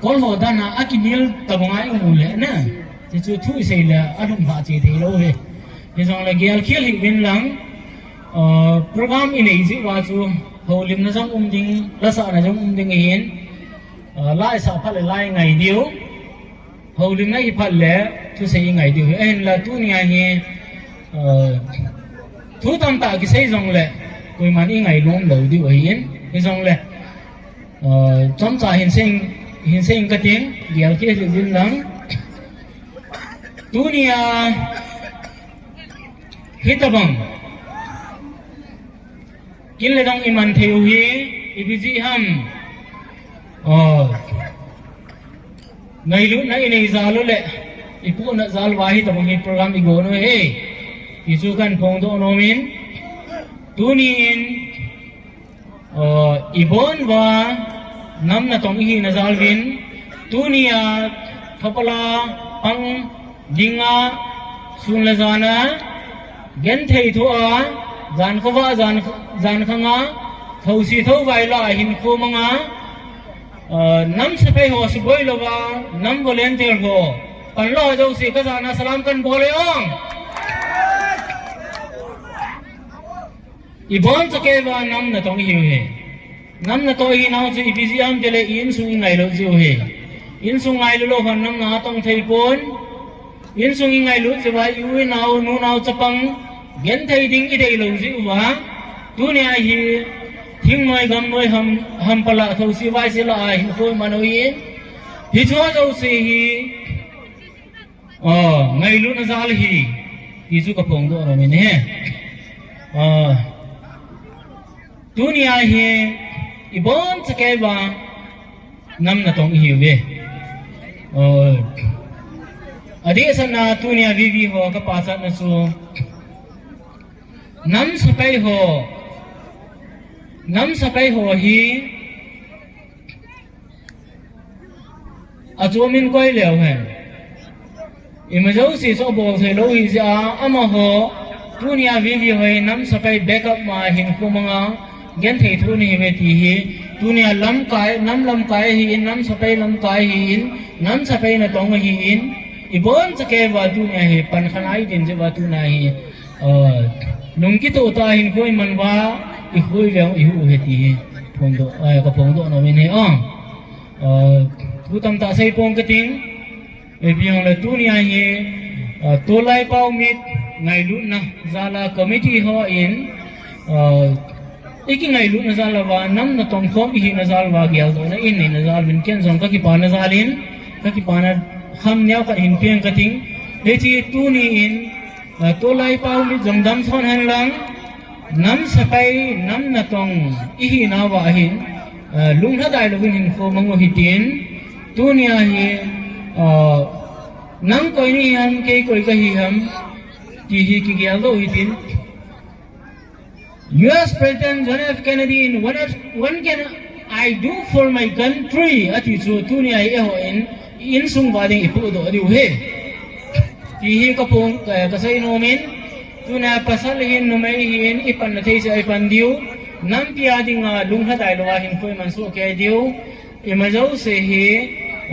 kol ho dan a, akimil tabang a i um u le na. Ti chu thu i sei le, alung ha che thei lou hi. Hijong le gel khel hih uvin lang. Ah, program i nei jeh uva chu, houlimna jong um ding, lasahna jong um ding ahin. Ah, la i sah phat le la i ngai diu. Houlimna i phat le thusei i ngai diu ahi. Ahinla tunia hi, ah, thu tamtah kisei jong le, koiman i ngai lom lou diu ahin. Hijong le, ah, chomcha hin sei, hin sei ing kating, gel khel hih uvin lang. Tunia, hitabang. Kin le dong i man thei u hi, ipi jeh ham. Oh. Ngailutna i nei jal u le, i pohna jal uva hitabang hi program i gon u ahi. Ti chu kahin phongdoh nom in, tunin, oh, i bon uva, nam natong i hina jal uvin, tunia, thapala, pang, dinga, sun le jan a, genthei thoa, jan khovah, jan, jan khanga, thousi thouvai la, hinkho manga, ah, nam sepai ho suboi louva, nam volunteer ho, pan lou jouse, ka jana salam kahin bol e ong. I bonchakei uva nam natong i hiu ahi. Nam natong i hinau chu ipi jeh ham tile i insung i ngailut jeh u ahi. Insung ngailut lou hon nam natong thei pon. Insung i ngailut jeh uva i u i nao, nu nao chapang genthei ding i dei lou jeh uva. Tunia hi thingnoi gamnoi ham, hampal a thousi vaisi la a hinkho i man u ahin. Hiche jouse hi Oh, ngailutna jal ahi, ti chu ka phongdoh nom in ahi. Oh, tunia hi, i bonchakei uva, nam natong i hiuve. Oh, adehsetna tunia V V ho ka pachatna chu, nam sepai ho, nam sepai ho hi, Achu min koi leu hen. Ima jouse chu abol thei lou hi jeh a, amaho, tunia V V ho hi nam sepai backup ma hinkho manga, genthei thoh na hiuve ti hi, tunia lamkai, nam lamkai ahin, nam sepai lamkai ahin, nam sepai natong ahin, i bonchakei uva tunia hi, pan khat a i din jeh uva tunia hi, ah, lungkitoh tah a hinkho i man uva, i kho i veng i huh u ahi ti hi, phongdoh, eh, ka phongdoh nom in ahi, ah. Ah, thu tamtah sei pong kating, eh, ipi jong le tunia hi, ah, Tolai Paomit ngailutna jal a committee hon, ah, i kingailutna jal uva, nam natong khom i hina jal uva, geldohna i neina jal uvin ken jong ka kipana jal in, ka kipana ham neo khat hin peng kating, hiche tunin, Ah, Tolai Paomit jong damson hen lang, nam sepai, nam natong i hinauva hin, ah, lunglhadai louvin hinkho mang u hitin, tunia hi, ah, nang koi na hi ham, kei koi kahi ham, ti hi kigeldoh u hitin. U S President John F Kennedy in one F, one Ken-, I do for my country ati chu tunia hi eihon insung uva ding ipohdoh diu ahi. Ti hi ka pon, eh, ka seinom in, tunia pasal hin, numei hin, ipanna thei cheh a ipan diu. Nampi a dinga lunglhadai louva hin koiman soh kei diu. Ima jouse hi,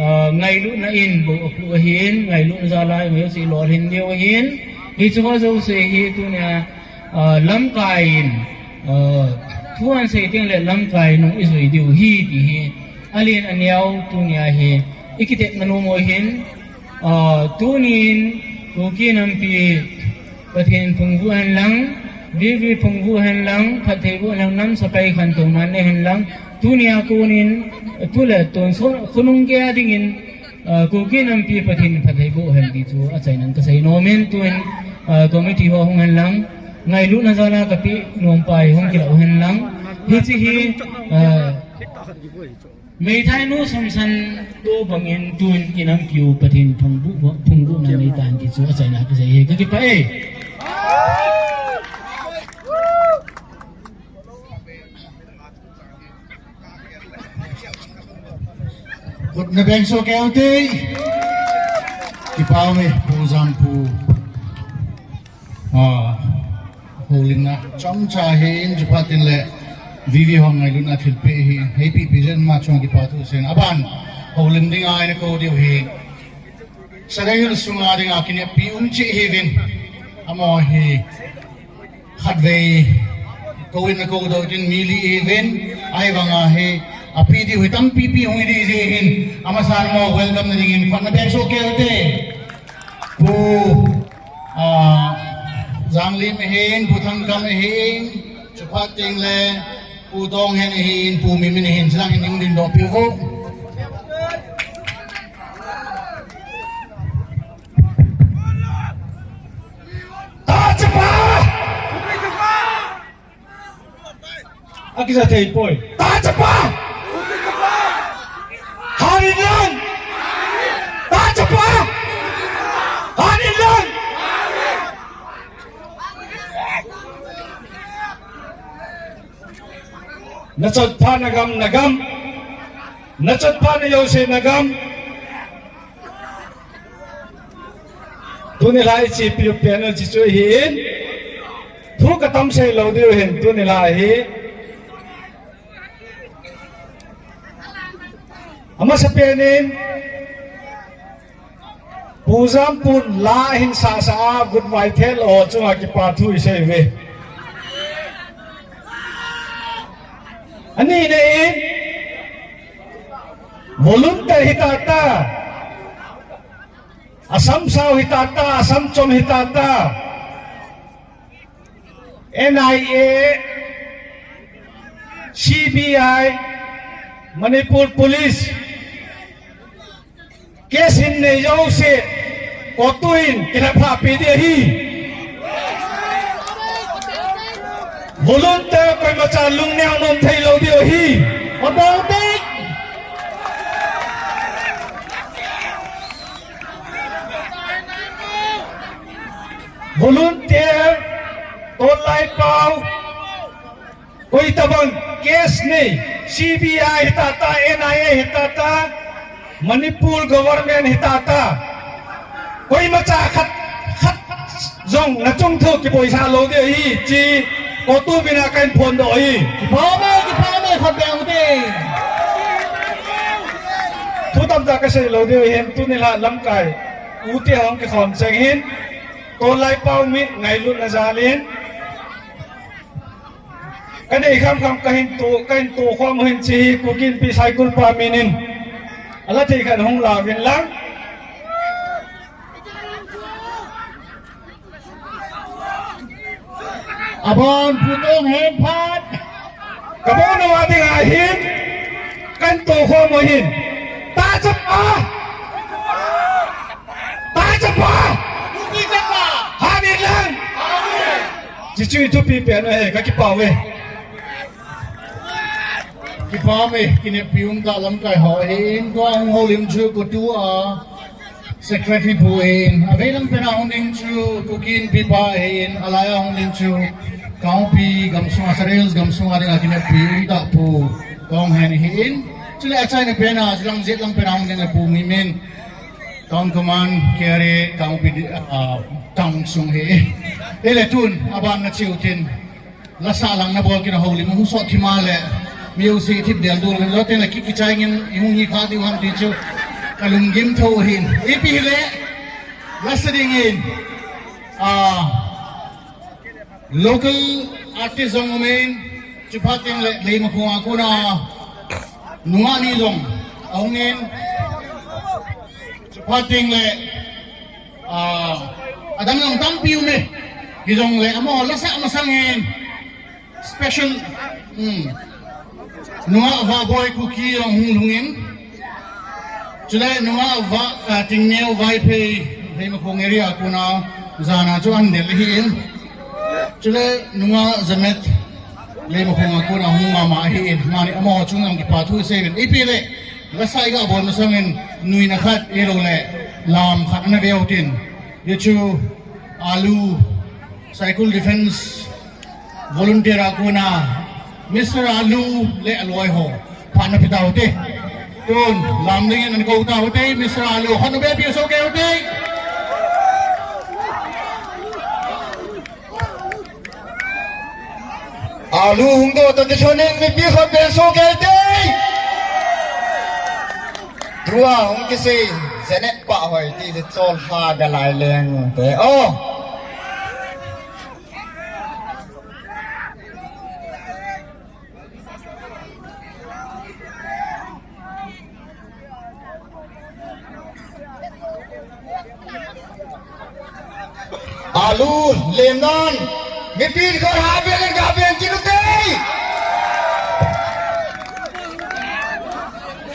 ah, ngailutna in bou apoh ahin, ngailutna jal a ima jouse ilolhin diu ahin. Hiche ho jouse hi tunia, ah, lamkai in, ah, thu ahin sei teng le lamkai nung ijui diu ahi ti hi alen aneo tunia hi ikitepna nom u ahin. Ah, tunin Kuki nampi Pathen phungvuh hen lang, V V phungvuh hen lang, phattheiboh hen lang, namsa pai khantouna nei hen lang, tunia konin, tu le tonsot khonung geiya dingin, ah, Kuki nampi Pathen phattheiboh hen ti chu achaina in ka seinom in, tun, ah, committee ho hung hen lang, ngailutna jal a kapeh nompa hi hung kilah u hen lang, hiche hi, ah, Meithainu Samson toh bangin tun inampiu Pathen phungvuh, phungvuhna neitan ti chu achaina ka sei e, ka kipah e. Khut na beng soh kei ute. Kipah e, Pu Jampu. Ah, houlimna chomcha ahin, chuphat in le V V ho ngailutna thilpeh ahin, heipeh peh jeh in ama chunga kipa thu sei in, aban houlim dinga ina kou diu ahin. Sagai Hills sunga dinga kineppi um cheh ahiuvin. Amaho hi khatvei kou in na koudoh tin mi li ahiuvin, ahivanga hi apeh diu hi tampi pi hung hi ding ahin, amasan amaho welcome na dingin khut na beng soh kei ute. Pu, ah, Janglim ahin, Pu Thangkam ahin, chuphat teng le Pu Tonghen ahin, Pu Mimin ahin, chulai hin ding ding doh piu vo. Tachapa! Akija thei poi. Tachapa! Hanin lang! Tachapa! Hanin lang! Nachatpha nagam, nagam. Nachatpha najouse nagam. Tuni lhah ichepiu panel chi chu ahin. Thu katam sei lou diu ahin tuni lhah hi. Amasapen in, Pu Jampun la ahin sahsah a, vutvai thei lou ho chunga kipa thu isei uve. Anina in, volunteer hita ta, asam sao hita ta, asam chom hita ta, N I A, C B I, Manipur Police, case hin nei jouse, CoTU in kilhaphah peh ding ahi. Volunteer koimacha lungneo nom thei lou diu ahi. Volunteer, tonlai pau, koi tabang case nei, C B I hita ta, N I A hita ta, Manipur government hita ta, koimacha khat, khat jong nachung thu kiboisah lou ding ahi, ti CoTU mina kahin phondoh ahi. Kipa ume, kipa ume, khut beng ute. Thu tamtah kasei lou ding ahin, tuni lhah lamkai ute hung kikhom cheng hin, tonlai pau mi ngailutna jal in, kanei khamkham kahin to, kahin to khom u ahin, hiche hi Kuki Inpi Saikul pa min in, ala thei khat hung la uvin lang. Abon Pu Tonghen phat. Kabon uva dinga hin, kahin to khom u ahin. Tachapa! Tachapa! Hanin lang! Hichu ithupi pen ahi, kakipah uve. Kipa ume, kineppi umtah lamkai ho ahin, tua hung houlim chu CoTU a Secretary pu ahin, aveilang pena hung ding chu Kuki Inpi pa ahin, alaiya hung ding chu Kangpokpi gamsunga, Sagai Hills gamsunga dinga kineppi umtah Pu Kong hen hi in. Chule achaina pena, chulang jet lang pena hung ding le Pu Mimin. Town Command, K R A, Town P D, ah, Town sung hi. Ele tun, aban na chiu tin. Lasa lang na bol kin a houlim, hung sot thima le. Music thip del dul, lo ten le kik kichai ngin, hung hi kha diu ham ti chu. Ka lunggim tho hin. Ipi le, lasa ding in. Ah, Local artist jong umin, chuphat teng le, Leimakhong a kona, nungah ni jong, ahungin, chuphat teng le, ah, adang jong tampi ume, hijong le, amaho lasa masangin, special, hmm. Nungah Vahboi Kuki jong hung lhungin. Chule nungah Vah, ah, Tingneo Vaiphei, Leimakhong area a kona jana chu an del ahi in. Chule nungah Jamet, Leimakhong a kona hung mama ahi in. Mani amaho chung jong kipa thu isei uvin. Ipi le, lasa iga bol masangin nuina khat, ahilou le, lam khat ana veu tin. Hichu, Alu, Saikul Defence, Volunteer a kona, Mister Alu le aloi ho, phat na pe taute. Tun, lam dingin ana kou taute, Mister Alu, khut na be pi so keute. Alu hung doh toh kilhonin mipi khut be so keute. Tua hung kisei, Janet Pahhoi ti, ti chol ha ga lai leng te. Oh. Alu, Lemnan, mipi kor ha belen ga ben kinu tei.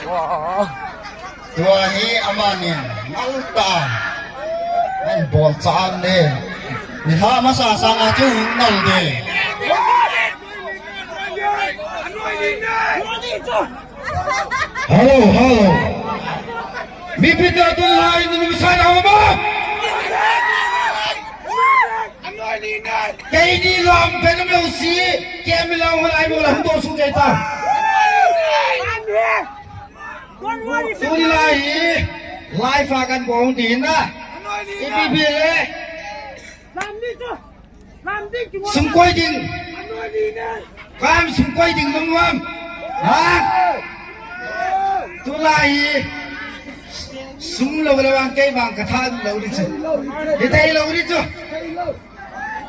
Wow. Tua hi amani nal ta. An bol chan de. Ni ha masa sanga chu nal de. Hello, hello. Mipi ta tu lai ni mi sai na ba. Keini lam pe na meu si. Kemi lam ho lai mo la hung to su ke ta. Tuni lai hi, live a kan bol ding na. Ipi pi le. Sum koi ding. Kam sum koi ding mong mong. Ha? Tulai hi. Sum lo le vang kei vang ka tha lo di chu. Di thei lo di chu.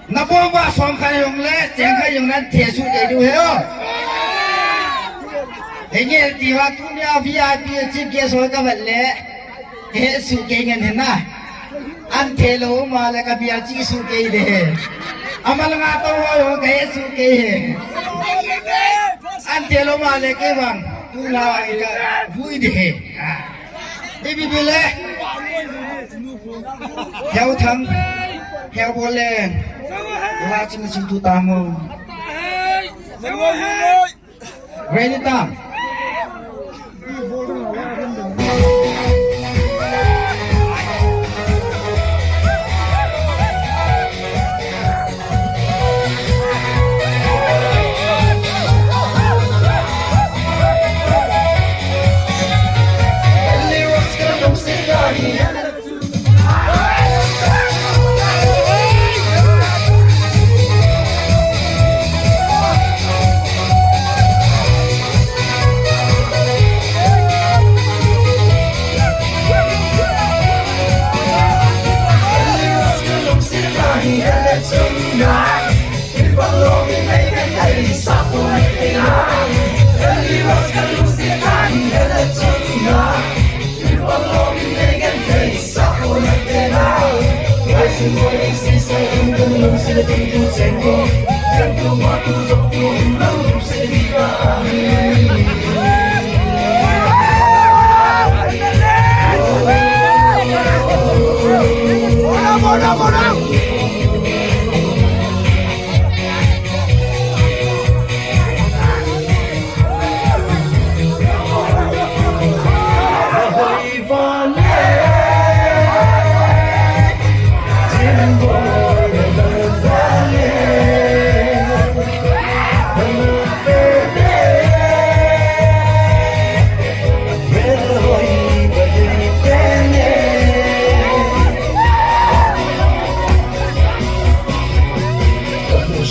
Na bom ba som kha jong le, cheng kha jong nan the su kei diu he o. He nge ti va tunia V I P chief guest ho ka vat le. He su kei ngen he na. An the lo ma le ka bia chi su kei de he. Ama la nga to ho jong ka he su kei he. An the lo ma le kei vang. Tu la ka vui de he. Ipi pi le. Heo thang. Heo bol le. Wa ching ching tu ta mo. Ready tam.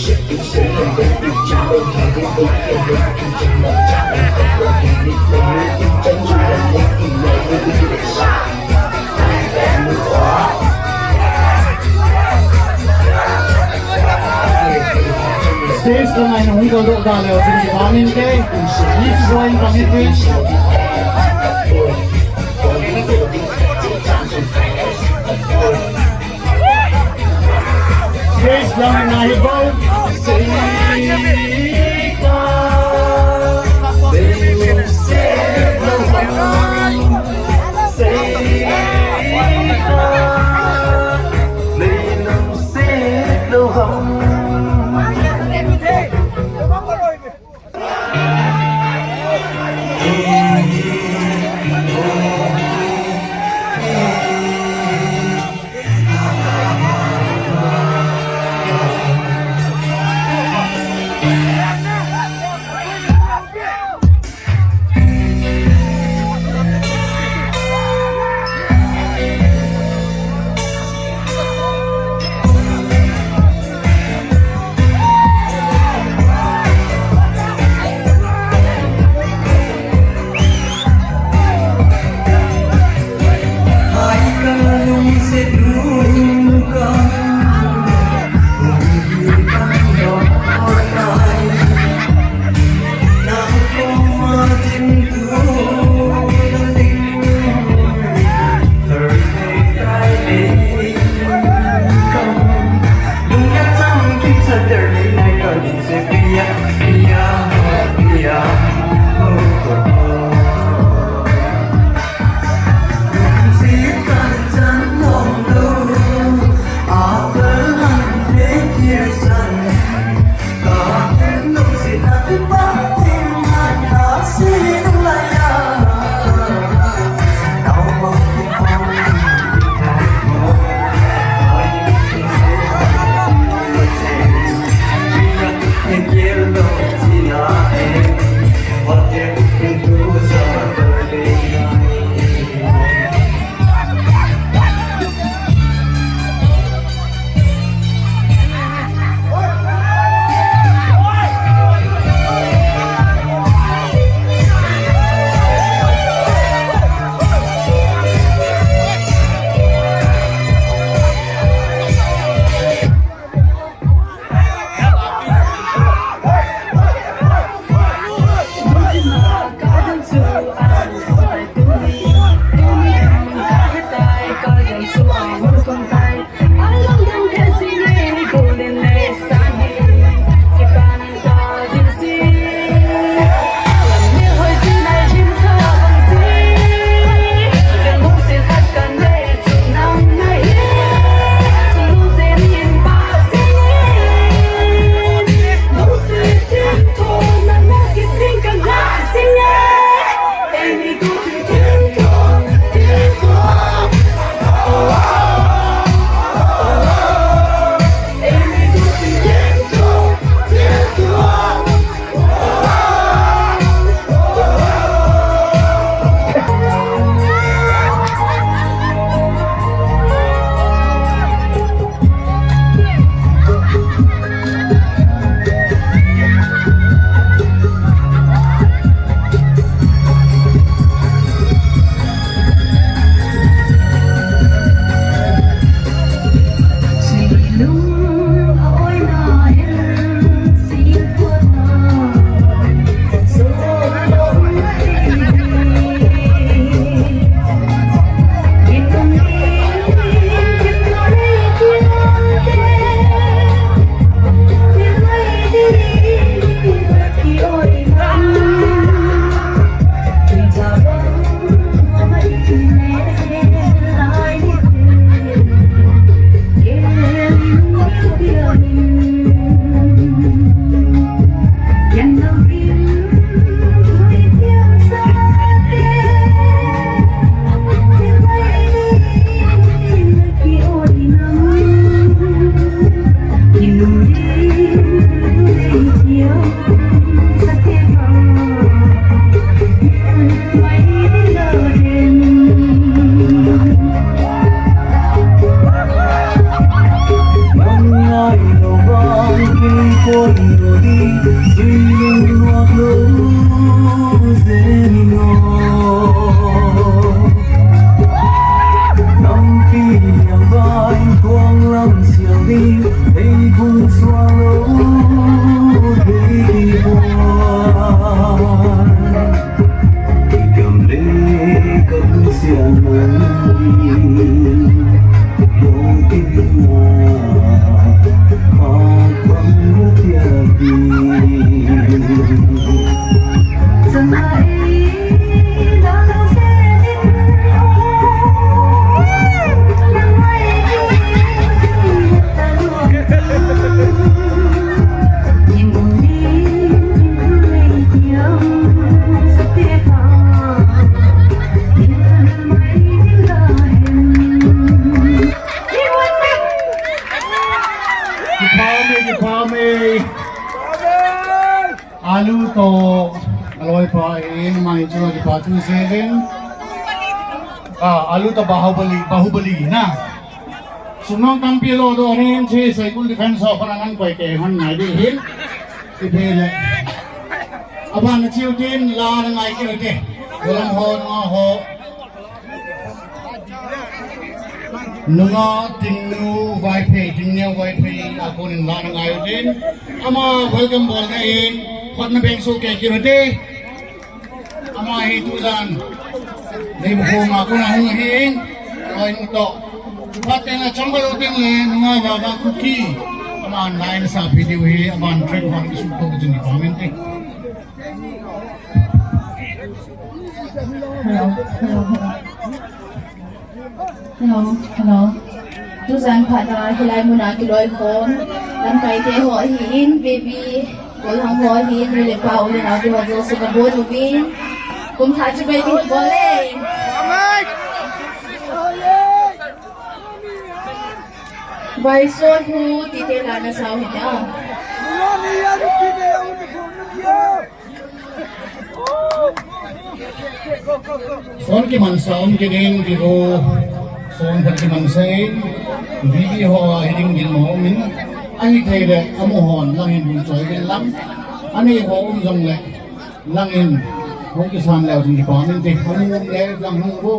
Stage lang a hung kaldoh da leu chun kipah inte. Please join kami, please. Stage lang a hi bou. Pame. Alu to aloi pa in mai chu ki pa tu seven. Ah, alu to Bahubali, Bahubali na. Sumang tampi lo do hin chi Saikul Defense of Rangan koi ke hon nai di hin. Ipi le. Aban na chiu tin la na ngai ki te. Golam ho na ho. Nunga Tingnu Vaiphei, Tingneo Vaiphei, a konin la na ngai u tin. Ama welcome bol na in, khut na beng su ke ki ru te. Ama hi tujan. Nei bu ko ma ko na hung hin. Oi nu to. Pat te na chang ba lo tin le, nunga va va ku ki. Ama nai na sa video hi, ama track hon ki su to jin ni comment te. Hello, hello, hello. Hello, hello. Tujan phat a hilai mun a kiloi khom lamkai te ho ahin, baby, Kolhang ho ahin, nu le pa, u le nau te ho jouse kabon uvin. Kum thah chibai ding bol e. Vai so hu ti te la na sao hi ta. Son ki man sa um ki ding ki go. Son thar ki man sa in. Vivi ho a hi ding ding mo min. Ahi thei le amu hon lang hin bun choi ding lam. Ani ho um jong le lang in. Hung ki san leo jing ki pa min te. Amu um le lang hung go.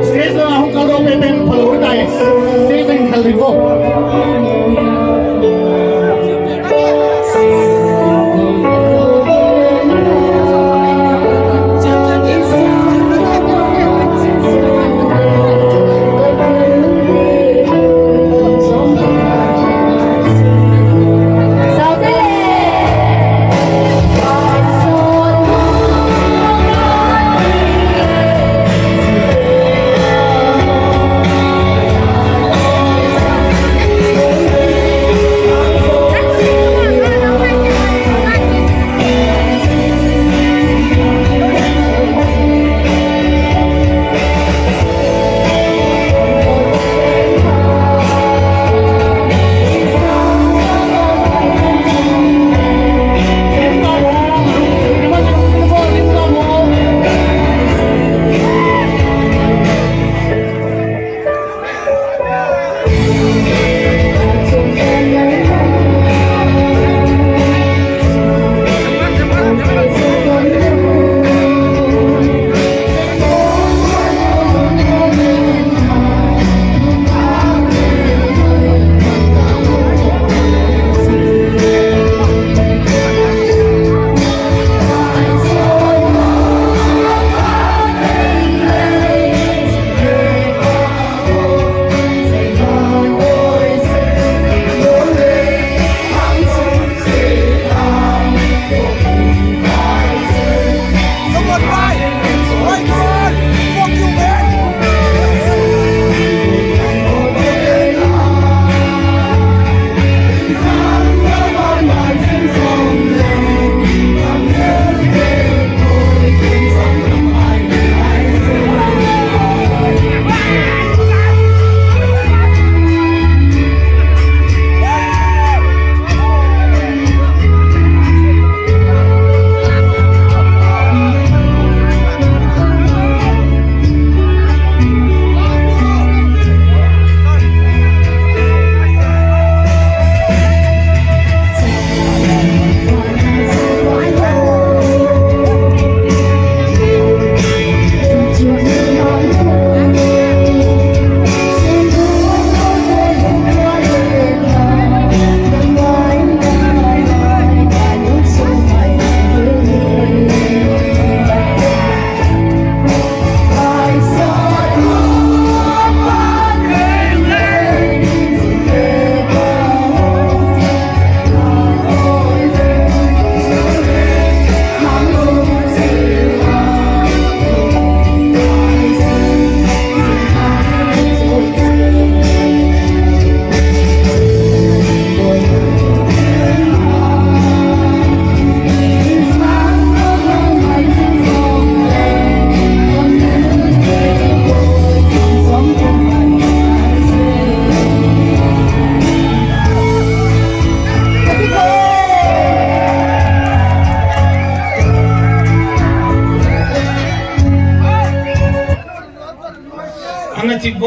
Stage la hung kal do pen pen phalo tai. Stage in kal ding vo.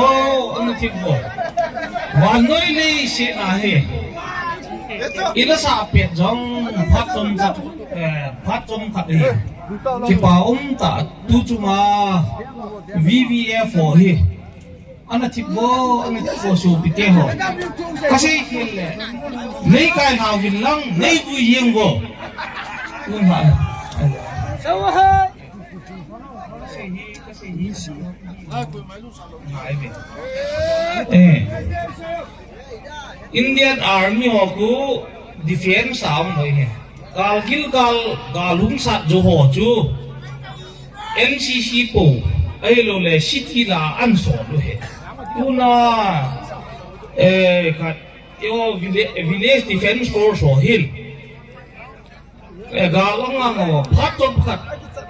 Oh, ana thip bo. Vannoi leiset a hi. Ina sa pet jong phat chomkhat, eh, phat chomkhat hi. Kipa um tah tu chunga V V F ho hi. Ana thip bo, ana thip bo sopite ho. Kasei khel le. Nei kai nau vin lang, nei vui jeng bo. Un ha. Eh. Indian Army ho khu defense a um hoi he. Kargil gal, gal hung sat jo ho chu N C C po, ahilou le city la an sol u he. Tuna, eh, khat, eiho village, village defense force ho hin. Eh, gal anga ngo, phat chomkhat,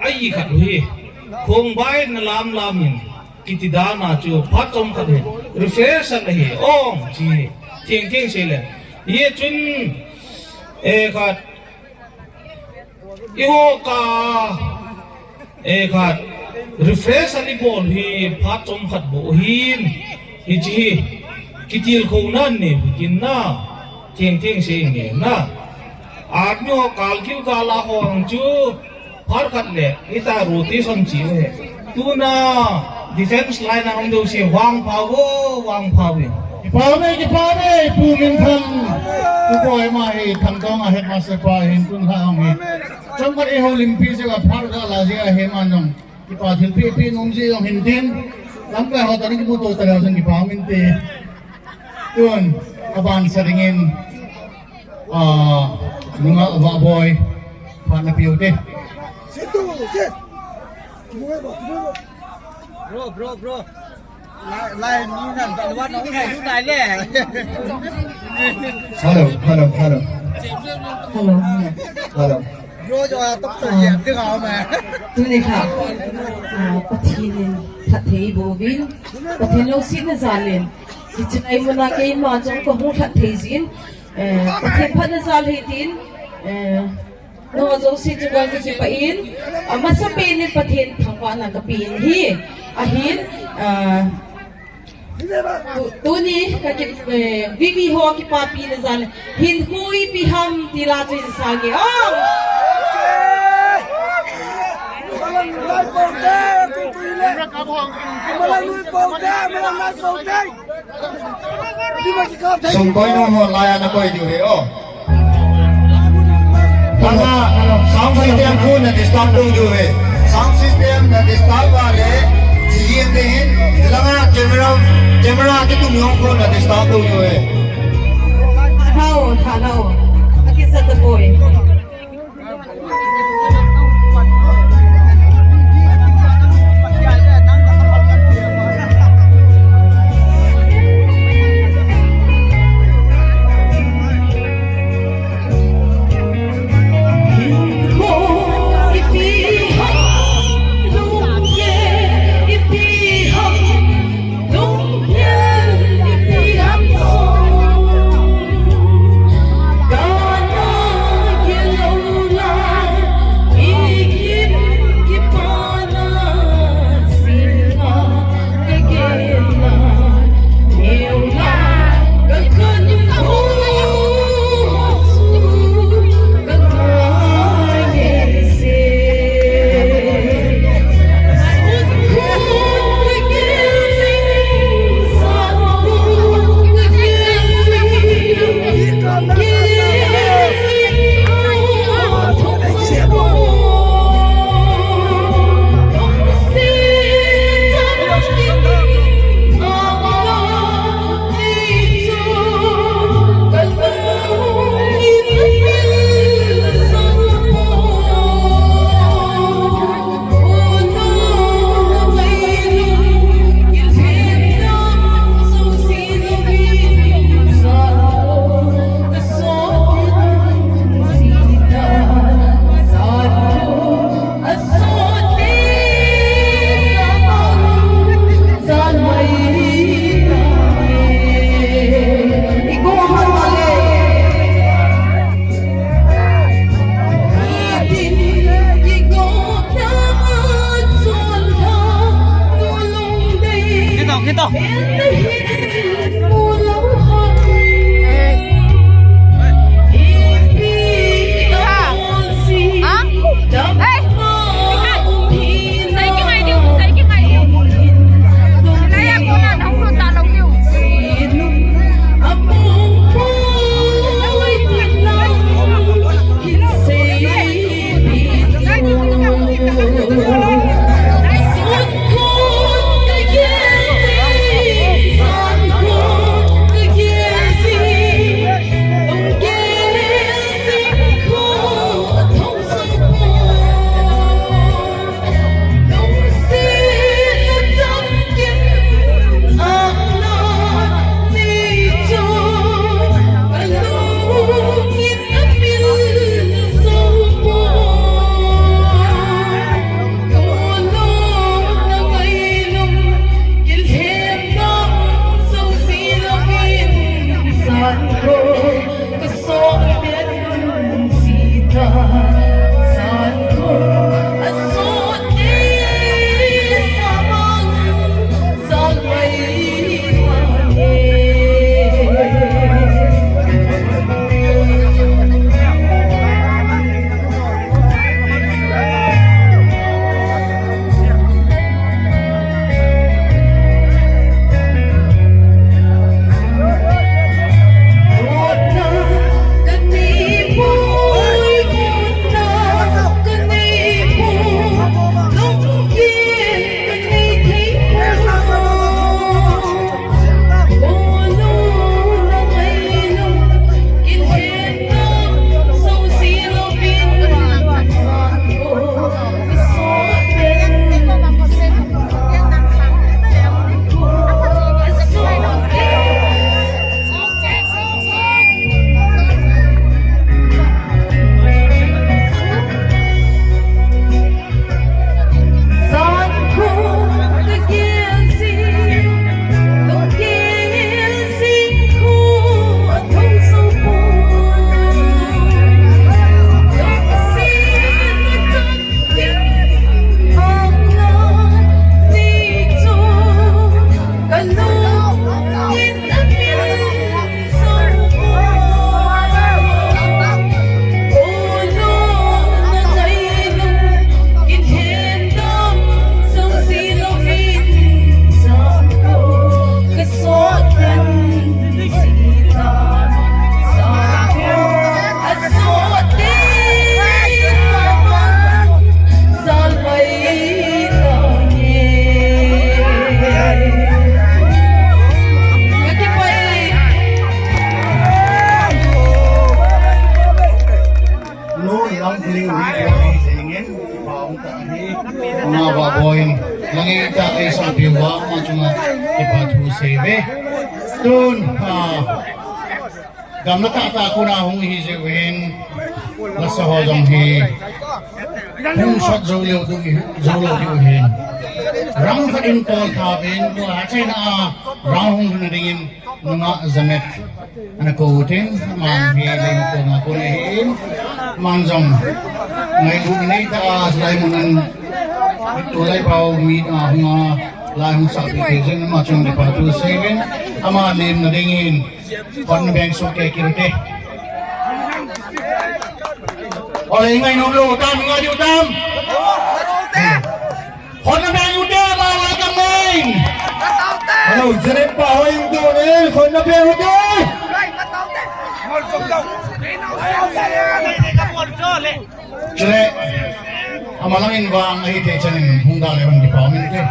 ai khat u hi. Khongbai na lam lam in, kiti dan a chu, phat chomkhat hi. Refresh an hi, ong, chi, theng theng sei le. Ye chun, eh, khat, eiho ka, eh, khat, refresh an i bol hi, phat chomkhat bou hin, hichi hi, kitilkhou nan nei, tin na. Theng theng sei nge na. Army ho Kargil gal a ho ang chu phat khat le hita rotation chi u he. Tuna defense line a um deu se vangpha vo, vangpha ve. Kipa ume, kipa ume, Pu Minthang. Tu ko ema hi Thangtong a headmaster pa hin tun ha ang hi. Chomkhat eiho limpi se ka phat ka la je a he man jong. Kipa thilpeh peh nom ji jong hin tin, lamkai ho tah in kimuto ta leu chun kipa um inte. Tun, aban sa dingin, ah, nungah Vahboi, phat na pe u te. Bro, bro, bro. Lai, lai, ni nan, ban wan, ong hai, lu nai le. Hello, hello, hello. Hello. Hello. Bro, jo, a, top to ye, ding a ma. Tuni kha, ah, Pathen in phatthei boh uvin, Pathen lungsetna jal in, hiche lai muna keima jong kahung phatthei jin, eh, Pathen phatna jal hi tin, eh, nangho jouse chunga kakipah in, amasapen in Pathen thangvahna kapen ahi, ahin, ah, Tu-, tuni, ka ki, eh, V V F ho kipapina jal, hinkho ipi ham ti la chu hin sah inge. Oh! Sum koi nom ho lai a na koi diu ahi o. Langa, sound system khu na disturb lou diu ahi. Sound system na disturb a le, G M te hin, langa camera, camera kitum jong khu na disturb lou diu ahi. Thao, thao. Aki sa ta koi. Nu Lamtling Ri Boi jengin, pa um ta hi, ama va boin, lang ei ta ei sang piu va, ama chunga kipa thu sei ve. Tun, ah, gamla tahtah kona hung hi jeh uvin, lasa ho jong hi hung sot jou lou diu hi, jou lou diu hin. Rang khat in tol kha uvin, tua chaina a rang hung na dingin, nungah Janet ana kou u tin, aman hi lei kona kon ahin, aman jong ngailut nei ta a, lai mun an, tulai pau mi a hung a, lai hung sah pi te jeng, ama chung kipa thu sei uvin, ama lim na dingin, kon beng su ke kil te. Ole ngai nom lou tam, ngai diu tam. Hon na beng u te, ma wa ka main. Hello, jere pa ho in tu ne, hon na beng u te. Chule, ama lang in vang ahi te chan in hung da le hon di pa min te.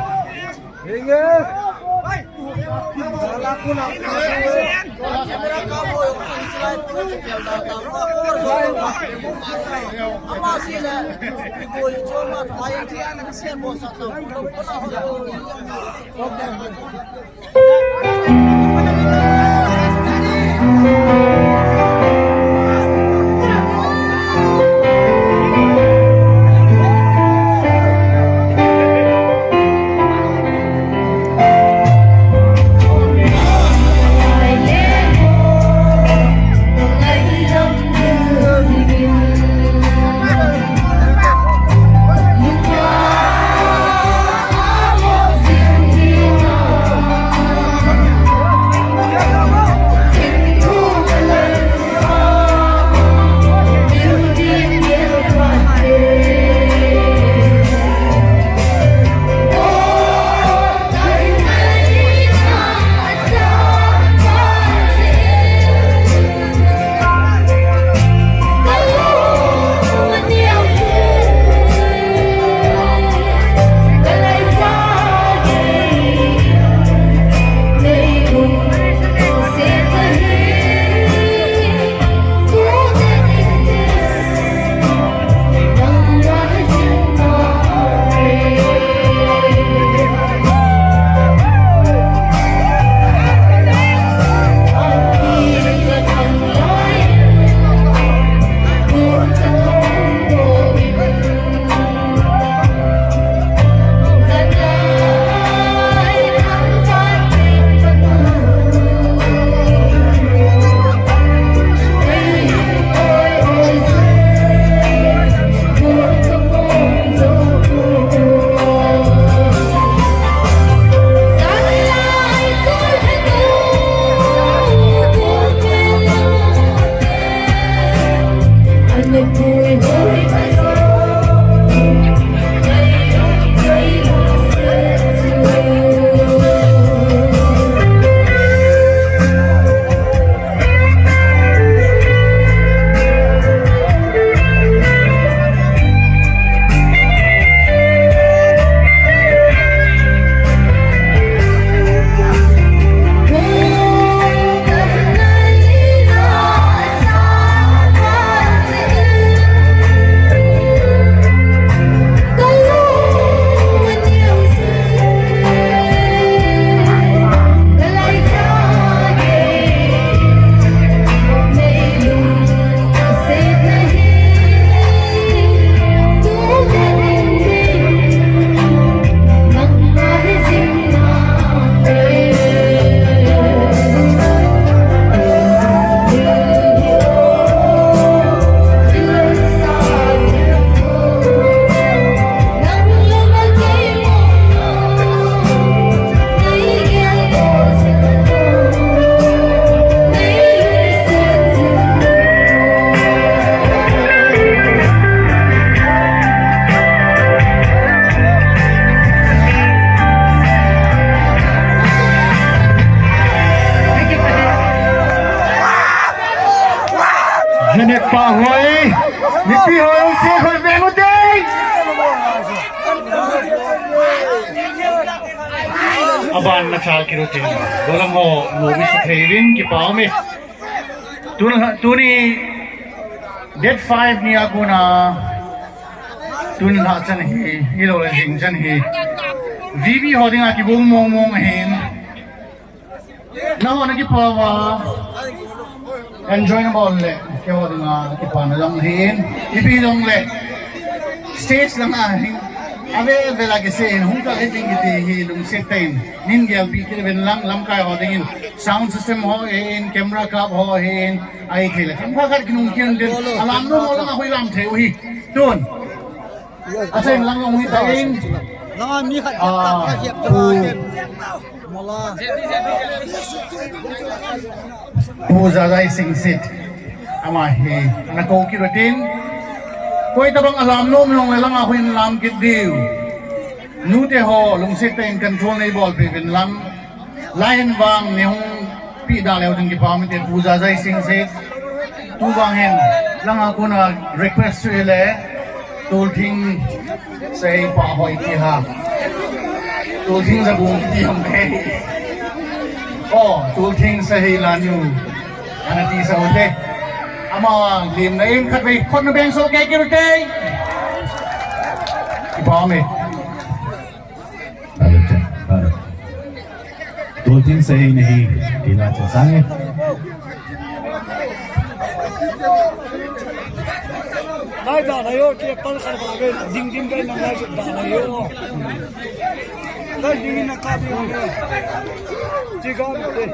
Nep pa hoi, mipi hoi, se hoi, beng u te. Aban na chal kiro tin. Dolang ho, no bi su thei vin, kipa mi. Tun, tuni date five ni a kona, tun lhah chan hi, ilo le jing chan hi. V V ho dinga kibung mong mong ahin. Nangho na kipa uva. Enjoy na bol le, keiho dinga kipa na jong ahin. Ipi jong le. Stage langa hin. Ave ave la kise hin, hung ka le ding kiti hi lungset tah in. Nin gel pi kit uvin lang, lamkai ho dingin. Sound system ho ahin, camera kap ho ahin, ahi thei le. Themkhat khat kinung kin den. Alam nom ho langa hoi lam thei u hi. Tun. Acheng lang hung hi ta in. Langa mi khat, ah, khat, khat, khat, Pu, khat, khat. Mola. Pu Jajai Singsit. Ama hi. Ana kou kit u tin. Koi tabang alam nom jong le langa hoi lam kit diu. Nute ho, lungset tah in control nei bol peh uvin lang. Lai hin vang nei hung pi da leu ding kipa mi te Pu Jajai Singsit. Tu vang hin, langa kona request chu hile, Tolthing Sahei pa hoi ti ha. Tolthing Jabung ti ham he. Oh, Tolthing Sahei lanu. Ana ti sa u te. Ama lim na in khat vei khut na beng so ke kir te. Kipa mi. Hello, hello. Tolthing Sahei nahi, ila cha sange. Lai da la yo, ke pal kar ba ve, ding ding ve, nang lai da la yo. Lai ding na ka bi. Ti ga ve.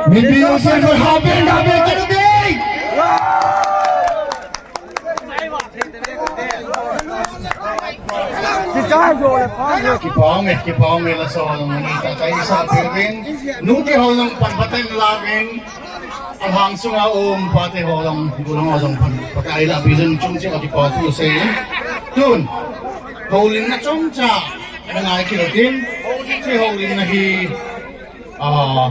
Mipi usen ko hapen da be kadu be. Kipah e, kipah e, la so ni ta kai sa pe vin. Nu te ho jong pan patan la vin. Alhang sunga um pate ho jong, gulang ho jong pan patan ai la pi jong chung che kipah thu sei. Tun. Holim na chomcha. Ngai kilo tin. Che holim na hi. Ah,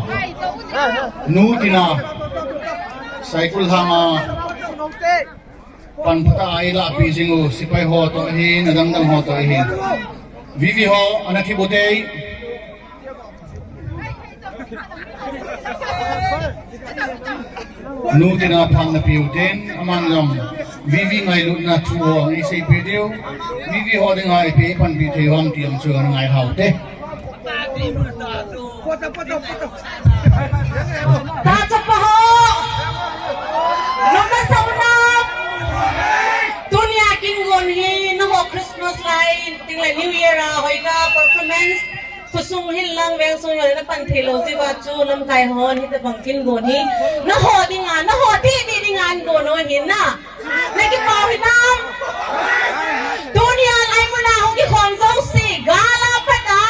nu tina, Saikul Lhanga, pan patan ai la pi jing u, sepai ho toh ahin, adang dang ho toh ahin. Vivi ho, ana thi bu tei. Nu tina phan na piu tin, aman jong. Vivi ngailutna thu ho, ngai sei pe diu. Vivi ho dinga ipi pan pi thei ham ti jong chu ana ngai hau te. Tachapa ho! Nang na sauna! Tunia kin gon hi, na ho Christmas lai, ting le New Year a, hoika performance, khosung hin lang, veng sung hin lang, na pan thei lou, jiva chu, lamkai hon, hitabang kin gon hi. Na ho dinga, na ho di, di dinga an gon ho hin na. Na kipah hinam? Tunia lai muna hung kikhom jouse, gal a pat a.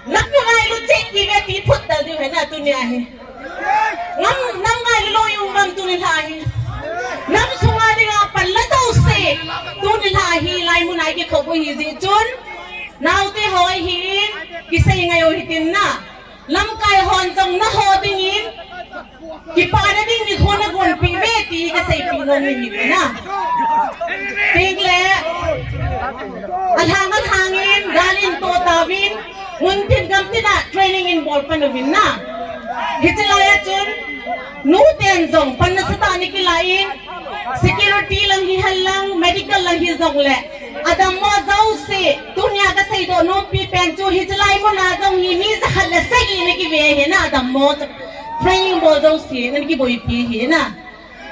Nang ngailut cheh kive ti phut dal diu ahi na tunia hi. Ngam, nang ngailut lou jong ngam tuni lha hi. Nam sunga dinga pan la jouse. Tuni lha hi lai muna kikhop u hi jeh chun. Naote ho ahin, kisei ngai u hitin na. Lamkai hon jong na ho dingin. Kipana ding nikho na gonpeh uve ti kaseipeh nom ahi na. Ting le, alhang alhang in, gal in to tauvin, mun tin gam tin a training in bol pan uvin na. Hiche lai a chun, nu ten jong, pan nasatah in kila in, security lang hi hen lang, medical lang hi jong le. Adammo jouse, tunia kaseidoh nompi pen chu hiche lai muna jong hi mi jakhat le sagi na kive ahi na adammo. Training bol jouse, na kiboipi ahi na.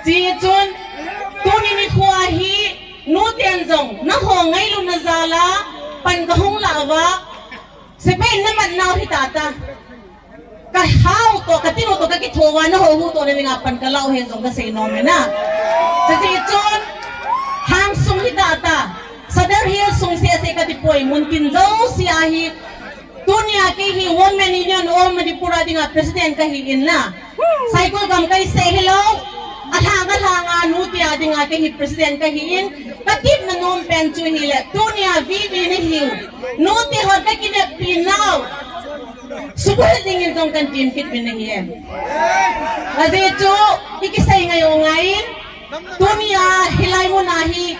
Chuti chun, tuni nikho hi, nu ten jong, na ho ngailutna jal a, pan kahung lah uva, sepai in na mat nau hita ta. Ka hao toh, ka tinu toh, ka kitho uva, na ho hu toh, na dinga pan ka lah u ahi jong kasei nom e na. Chuti chun, hang sung hita ta, Sadar Hills sung seh seh kati poi, mun tin jouse a hi, tunia kei hi Women Union All Manipur a dinga president kahi in na. Saikul gam kahi seh hilou, alhang alhang a nu te a dinga kei hi president kahi in, ka tepna nom pen chu hile, tunia V V na hiu, nu te hon ka kineppi nau. Subuh dingin jong kan tim kit uvin ahi e. Ajeh chu, i kisei ngai u ngai in, tunia hilai muna hi,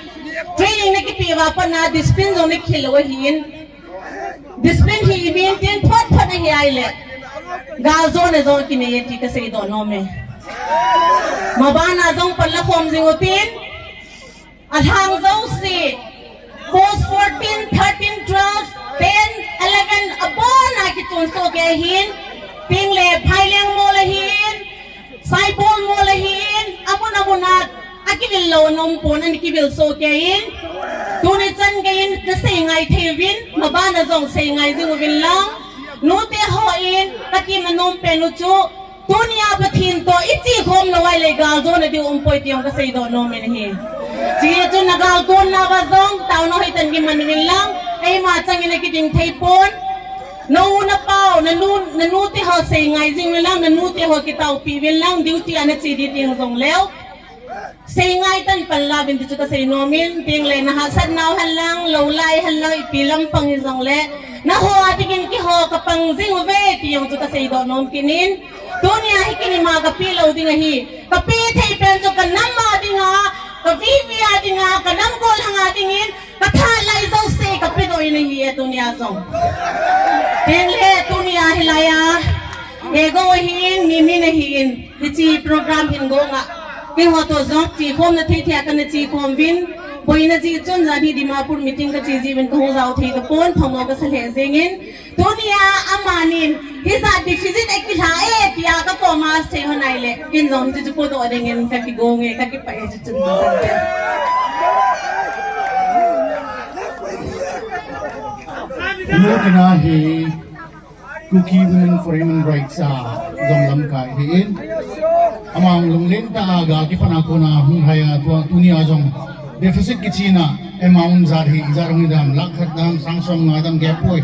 training na kipe uva pat na discipline jong na kihil u ahin. Discipline hi i maintain phot phot ahi ahile. Galjona jong kinei e ti kaseidoh nom e. Mabana jong pan la khom jing u tin. Alhang jouse, post fourteen, thirteen, twelve, ten, eleven, abon a kichon soh kei ahin, ting le Phaileng mol ahin, Saibol mol ahin, amun amun a, akivil lou nom pon ana kivil soh kei in, tuni chan gei in, nasei ngai thei uvin, mabana jong sei ngai jing uvin lang, nu te ho in, ka tepna nom pen u chu, Tunia Pathen toh i chi khom lou ahile galjona diu um poi ti jong ka seidoh nom in ahi. Chuti chun na gal kon nauva jong taona hoitah in kiman uvin lang, eima chang in akiding thei pon. Na u na pau, na nu, na nu te ho sei ngai jing uvin lang, na nu te ho kitaopi uvin lang, duty a na che ding ti jong leu. Sei ngai tah in pan la uvin ti chu ka sei nom in, ting le na hahsat nau hen lang, lou lai hen lang, ipi lampang hi jong le, na ho a dingin keiho ka pang jing uve ti jong chu ka seidoh nom kit in. Tunia hi kin ima ka pe lou ding ahi. Ka pe thei pen chu ka nam a dinga, Ka vivi a dinga, ka namgol lhang a dingin, ka thalai jouse ka pedoh in ahi e tunia jong. Tengle tunia hilai a, Hego ahin, Mimin ahin, hiche program hin gonga. Keiho toh jong chekhomna thei thei a kana chekhom uvin, boina jeh chun jan hi Dimapur meeting kache jeh uvin kahung jao thei tapon, phamo kasa lheh jengin. Tunia amanin, hijat deficit akilha e, tia kakoma asei hon ahile, ken jong hiche chu podoh dingin kakigong e, kakipah e, hiche chun. Ino kina hi, Kuki Women for Human Rights a jong lamkai ahin. Ama jong lunglen tah a ga kipana kona hung hai a tua tunia jong deficit kichena amount jat hi, jat hung hi dam, lakh khat dam, sang som nga dam gei poi.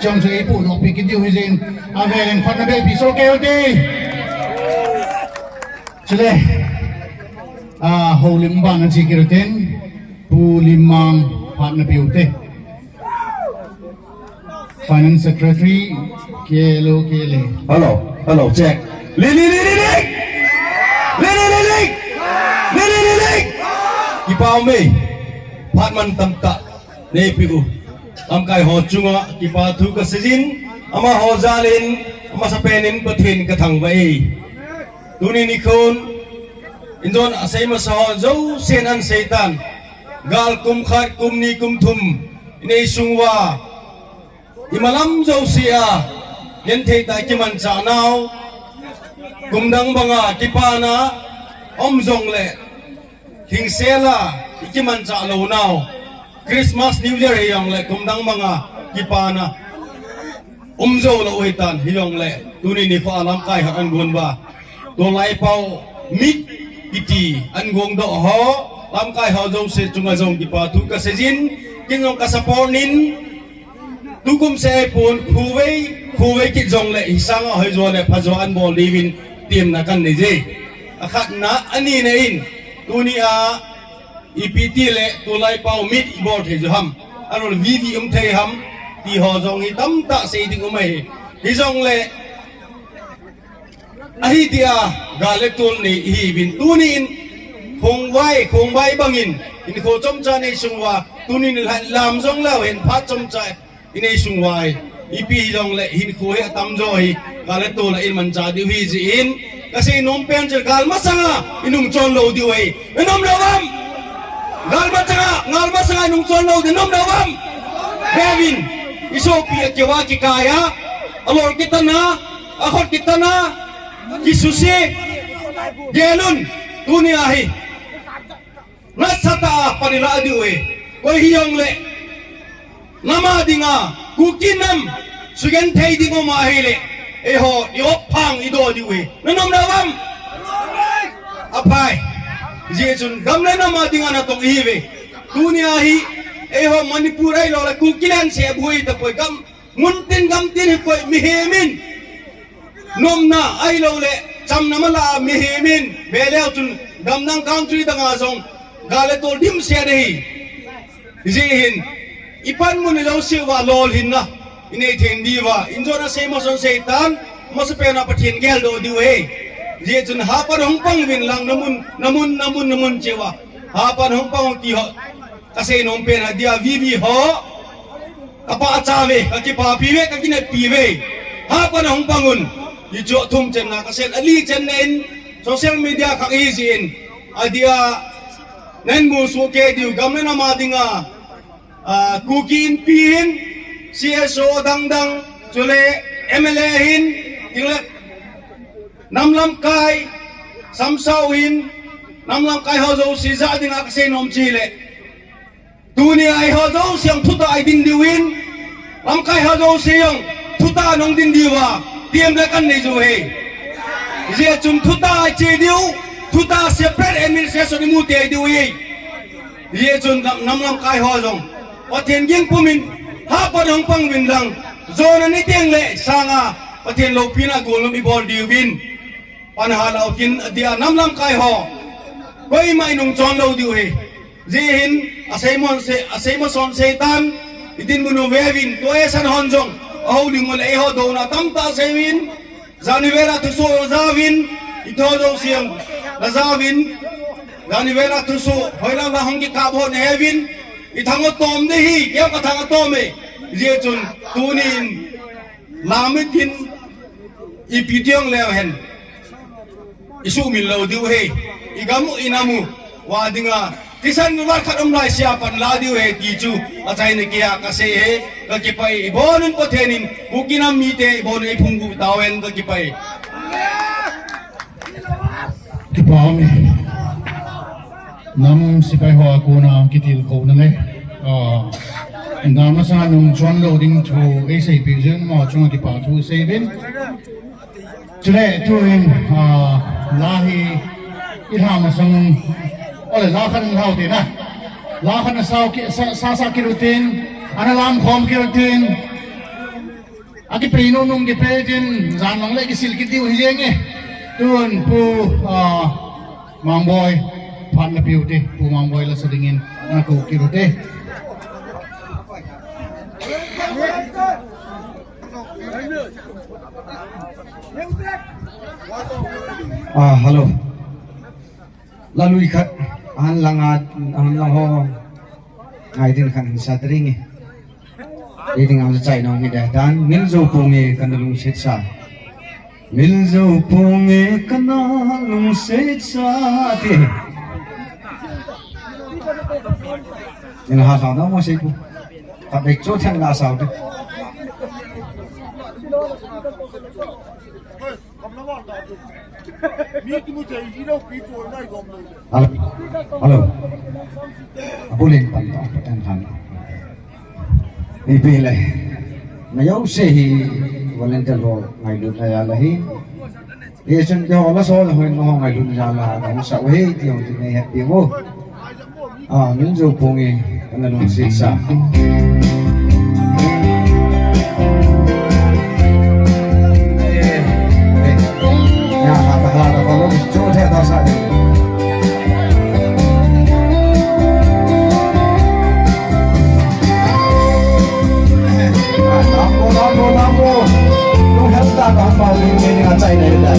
Chang chu eipodoh pi kit diu hijin, avelin phatna beipi soh kei ute. Chule, a, houlim bana che kit uten, Pu Limang phatna pe ute. Finance Secretary, K L O, K L A. Hello, hello, check. Li, li, li, li, li! Li, li, li, li! Li, li, li, li! Kipa ume. Phat mantam tah neipe u. Lamkai ho chunga kipa thu kaseijin, amaho jalin, amasapen in Pathen kathangvah e. Tuni nikhon, injon asei masa ho jousen ahin seitan. Gal kum khat, kum ni, kum thum, inei sung uva, imalam jouse a, genthei tah a kimanchah nau, kum dang banga kipana um jongle, hingsel a ikimanchah lou nau, Christmas, New Year hijongle, kum dang banga kipana um jou lou hitan, hijongle, tuni nikho a lamkai ho ahin gon uva, tulai pao mit kiti ahin gongdoh ho, lamkai ho jouse chunga jong kipa thu kaseijin, ken jong ka support in, tukum seh ahipon, khovei, khovei kit jongle, hisanga hoijo le phajo ahin bol diuvin, temna kanei je. Akhatna, anina in, tunia, ipi tile, tulai pao mit ibol thei jiu ham, ahilou le vivi um thei ham, ti ho jong hi tamtah sei ding um ahi. Hijongle, ahi tia, gal le tol nei ihiuvin, tunin, khongvai, khongvai bangin, hinkho chomcha nei sung uva, tunin lam jong leu hen phat chomcha inei sung uva, ipi hijongle hinkho hi atamjo hi, gal le tol a imanchah diu ahi jeh in, kasei nom pen chu gal masanga inung chon lou diu ahi. Nanom lou ham? Gal masanga, gal masanga inung chon lou diu, nanom lou ham? Veuvin, isopi akeuva kikai a, alol kitana, akhut kitana, kisuse, gelun, tunia hi nasatah a pan ilah diu ahi. Koi hijongle, nam a dinga, Kuki nam, sugenthei ding um ahile, eiho, i-op phang idoh diu ahi. Nanom lou ham? Aphai. Hijeh chun, gam le nam a dinga natong ihiuve. Tunia hi, eiho Manipur ahilou le, Kuki land seh aboi tapoi, gam, mun tin gam tin hikoi, mihem in, nomna ahilou le, chamna mala mihem in, veleu chun, gam dang country danga jong, gal le tol dimset ahi. Hijeh hin, ipanmun jouse uva lolhinna inei thei diuva, injon asei mason seitan, amasapen a Pathen geldoh diu ahi. Hijeh chun hapan hung pang uvin lang namun, namun, namun, namun cheh uva, hapan hung pang un ti ho, kasei nom pen adia, vivi ho, kapachat uve, kakipapi uve, kakineppi uve. Hapan hung pang un. Hichu athum channa kasei, ali channa in, social media khang ahi jeh in, adia, nahin musoh kei diu, gam le nam a dinga, a, Kuki Inpi hin, C S O dang dang, chule M L A hin, chule nam lamkai, samsau hin, nam lamkai ho jouse jah dinga kasei nom chu ahile, tunia eiho jouse jong thutah a idin diuvin, lamkai ho jouse jong thutah a nahung din diuva, temna kanei jiu ahi. Hijeh chun thutah a iche diu, thutah a separate administration imu tei diu ahi. Hijeh chun nam, nam lamkai ho jong, Pathen ging pumin, hapan hung pang uvin lang, jona ni tengle sanga, Pathen loupina golnop ibol diuvin. Pan halau kin adia, nam lamkai ho, koima inung chon lou diu ahi. Hijeh hin, asei mon se, asei mason seitan, idinmun u veuvin, tua eisan hon jong, ahoulim ule eiho douna tamtah seiuvin, jan ivela thusoh jauvin, itho jouse jong, najauvin, Dani vela thusoh, hoilang la hung kikap ho naheuvin, i thang atom ding ahi, kei ka thang atom e. Hijeh chun, tunin, lam itin, ipi ti jongleu hen. I sumil lou diu ahi, i gam u, i nam u, vah dinga, thisan vah khat um laisea pan la diu ahi ti chu, achaina keiya kasei ahi, kakipah e, ibonun Pathen in, Kuki nam mite, ibonun eiphung gu tahen, kakipah e. Kipa ume. Nam sepai ho a kona kitilkhouna le, ah, nam masanga nung chon lou ding thu eiseipeh jeh un ama chunga kipa thu seiyuvin. Chule tuhin, ah, la hi ilha masang, ole la khat lhau tin a. La khat na sao ki, sa, sa, sa kit utin, ana lam khom kit utin. Akipei nunung kipei tin, jan lang le kisil kit diu hi jeng e. Tun Pu, ah, Mangboi, phat na pe ute, Pu Mangboi lasa dingin, na kou kit ute. Ah, hello. Lalui khat, ahin lang a, ahin lang ho. Ngai din khan sa dring e. Ei ding a chai nong hi de dan, Mil Jou Pung e kana lungset sa. Mil Jou Pung e kana lungset sa ti. Ina ha sa na mo sei pu. Ka bek cho thang la sa de. Hello. Hello. Abulin pan ta patan han. Ipi le. Ngayouse hi volunteer ho ngailutna jal ahi. Esun ke ho la so la hoin ho ngailutna jal a ka sa uhe ti ho ti nei happy mo. Ah, Mil Jou Pung e, kana lungset sa. Eh, eh. Ya, ha, ha, ha, ha, ha, ha, ha, ha, ha, ha. Ah, lambo, lambo, lambo. Tung hel ta ka pa ni ni nga chai na ila.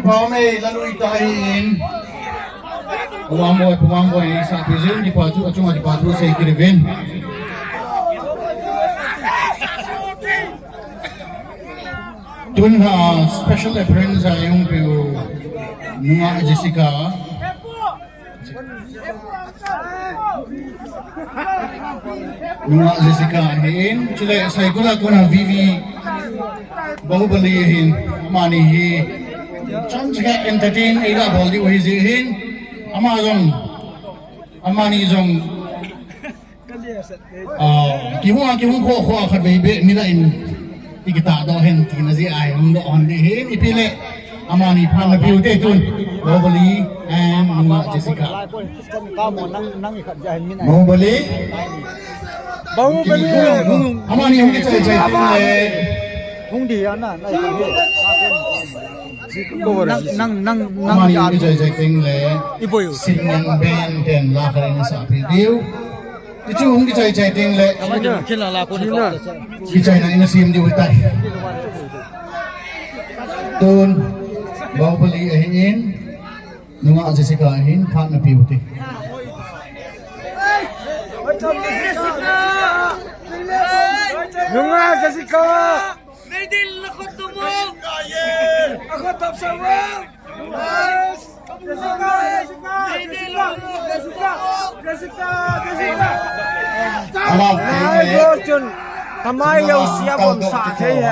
Pau mei la lui ta hi in. Uang boi, uang boi, sa pi jin di pa tu, achung di pa tu sei kiri vin. Tun ha special appearance a yung piu Nunga Jessica. Nunga Jessica hin, chule Saikul a kona V V Bahubali hin, amani hi chomcha entertain eila bol diu ahi jeh hin, ama jong, amani jong, ah, kihung a, kihung kho kho a khat vei beh, mi la in, i kitah doh hen tina jeh a hung doh hon ding hin, ipi le, amani phat na piu te tun, Bahubali and Nunga Jessica. Bahubali. Bahubali. Amani hung kichai chai ting le. Hung di ana, na. Nang, nang, nang, nang. Amani hung kichai chai ting le. Iboyu. Singneng ben ten la kha ina sa pi diu. Ichu hung kichai chai ting le. Amani hung kila la ko ni. Kichai na ina sim diu tai. Tun. Bahubali ahin. Nunga Jessica hin phat na piu te. Nunga Jessica. Meidil na khut tu mo. Akhut tap sa mo. Jessica, Jessica, Jessica, Jessica. Alam. Ai, go chun. Tamai lo sia bom sa thei he.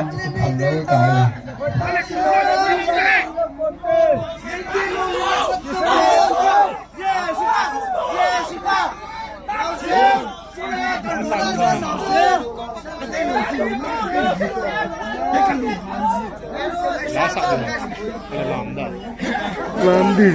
Lam di.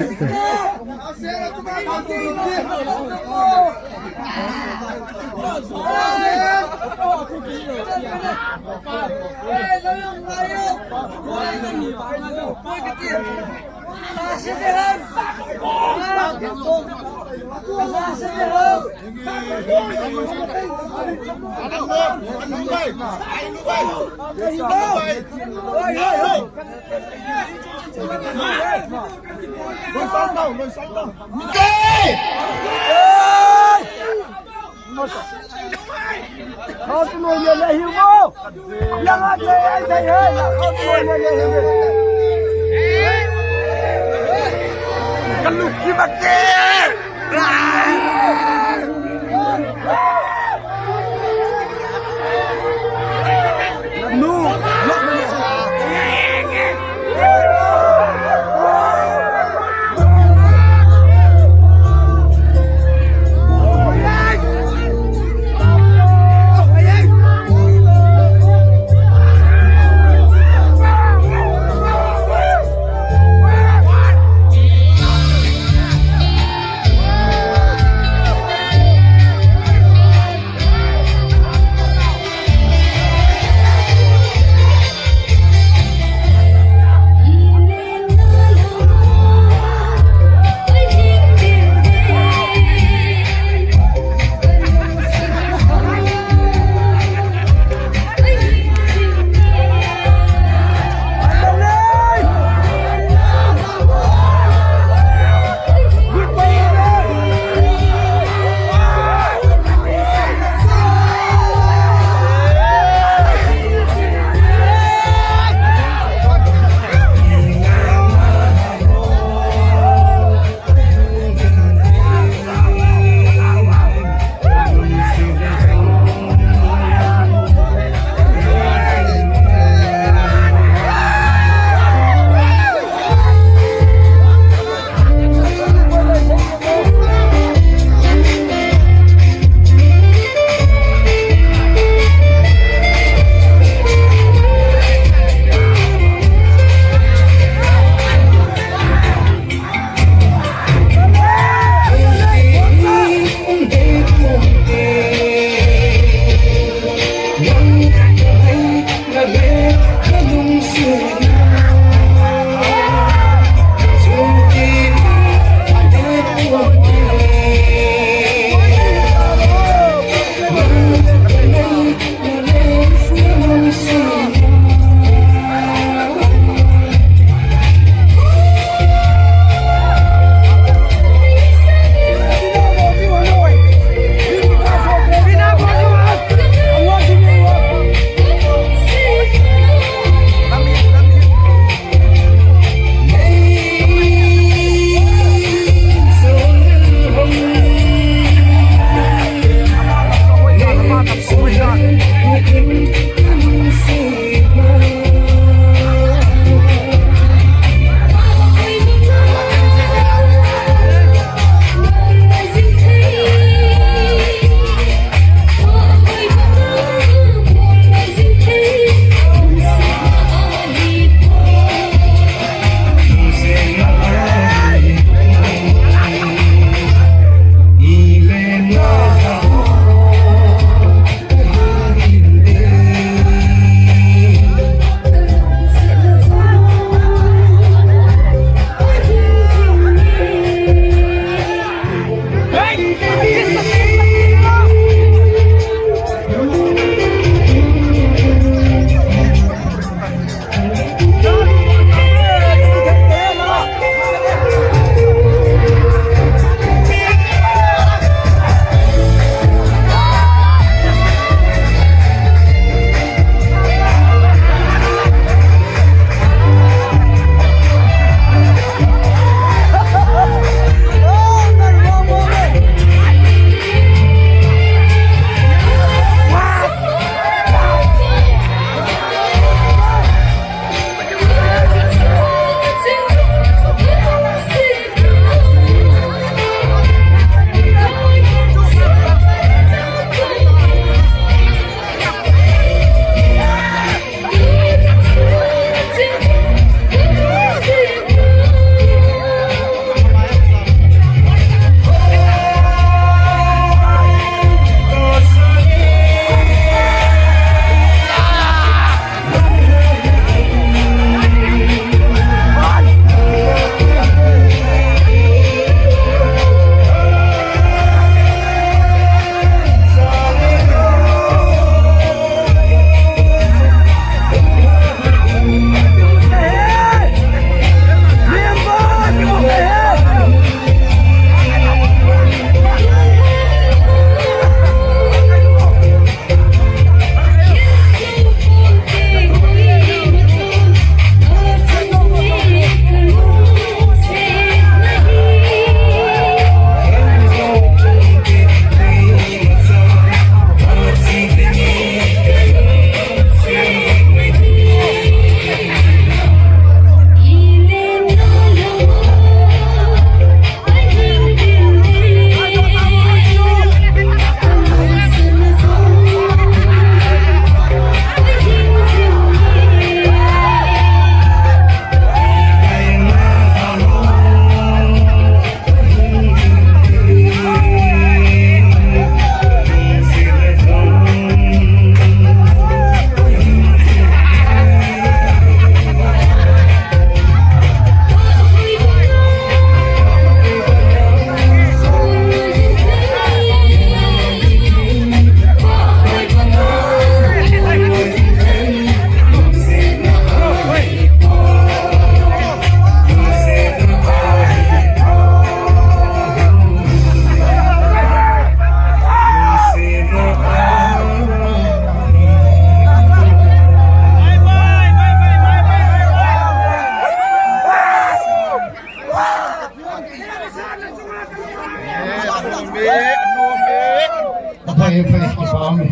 Aphai, aphai, kipah e.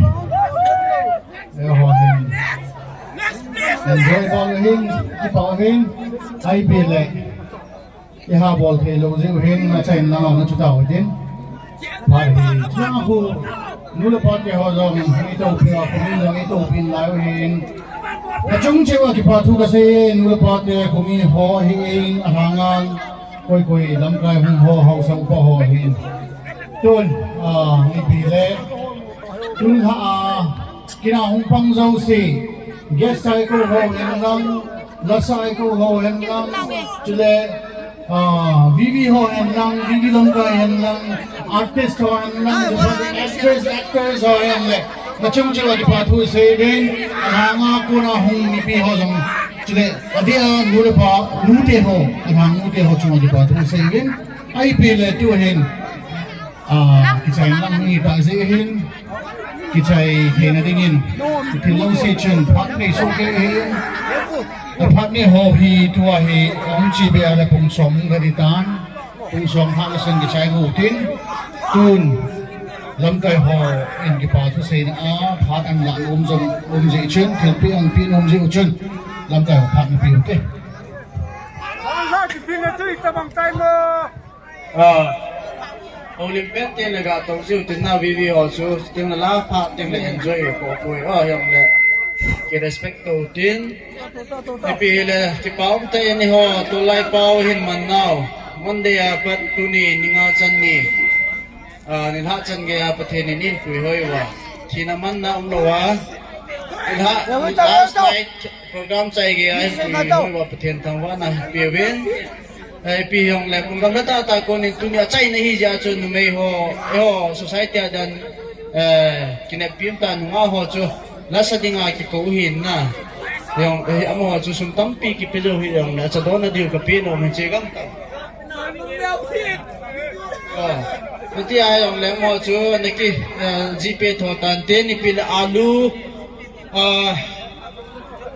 Eiho hin enjoy bol hin, kipah hin. Ipi le, iha bol thei lou jeh u hin, achaina lang na chu tao tin. Phat hi, chang khu, nu le pa te ho jong, itopi a, kumin jong, itopi lai u hin. Kachung cheh uva kipa thu kasei, nu le pa te, kumi ho hi in, alhang a, koi koi lamkai hung ho, haosa upa ho hin. Tun, ah, ipi le, tun ha, ah, kina hung pang jouse, guest a eikou ho hen lang, lasa eikou ho hen lang, chule, ah, V V ho hen lang, V V lamkai hen lang, artist ho hen lang, actress, actors ho hen le, kachung cheh uva kipa thu sei uvin, alhang a kona hung mipi ho jong, chule, adeh a nu le pa, nu te ho, alhang nu te ho chunga kipa thu sei uvin, ipi le tu hin. Ah, kichai lang ni ta jeh hin, kichai theina dingin, thil lou se chun, phat nei soh kei hin. Aphat nei ho hi, tua hi, ahung chi be a le pung som ka di tan, pung som ha le sen kichai ngu tin, tun, lamkai ho, in kipa thu seina a, phat an la um jong, um jeh chun, thilpi an pi um jeh chun, lamkai ho phat na pi u te. Ah, Olympic te le ga tong jiu tin na V V ho chu, tin la pha, tin le enjoy ko ko, oh, jong le. Ki respect to tin. Ipi le, kipa um te ni ho, tulai pau hin man nau. Monday a pat tuni, ni nga chan ni. Ah, ni lha chan gei a Pathen in eipui hoi uva. Thina manna um lou a. Ni lha, last night program chai gei a eipui hoi uva Pathen thangvahna peuvin. Eh, ipi jong le, kum gam le tah tah konin tuni achaina hi jeh chun numei ho, eiho society a dan, eh, kineppi um ta nungah ho chu, lasa dinga kikou hin na. Jong, eh, amaho chu sum tampi kipe jou hi jong le, acha dona diu kape nom hin che gam ta. Ah, iti a jong le amaho chu, na ki, eh, GPay tho tan te, ipi le alu, ah,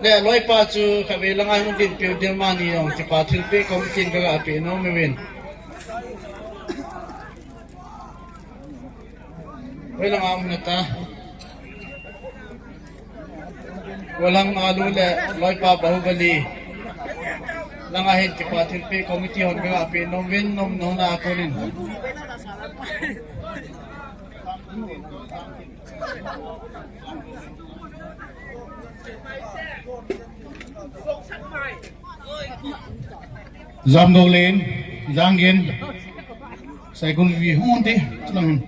le loipa chu khatvei langa hung din peh u ding, amani jong kipa thilpeh committee in kaga pe nom uvin. Hoi langa um na ta. Walang alu le loipa Bahubali. Langa hin kipa thilpeh committee hon kaga pe nom uvin, nom nom na konin. Jamdong len, Jangin, Saikul vi hung ti, lang.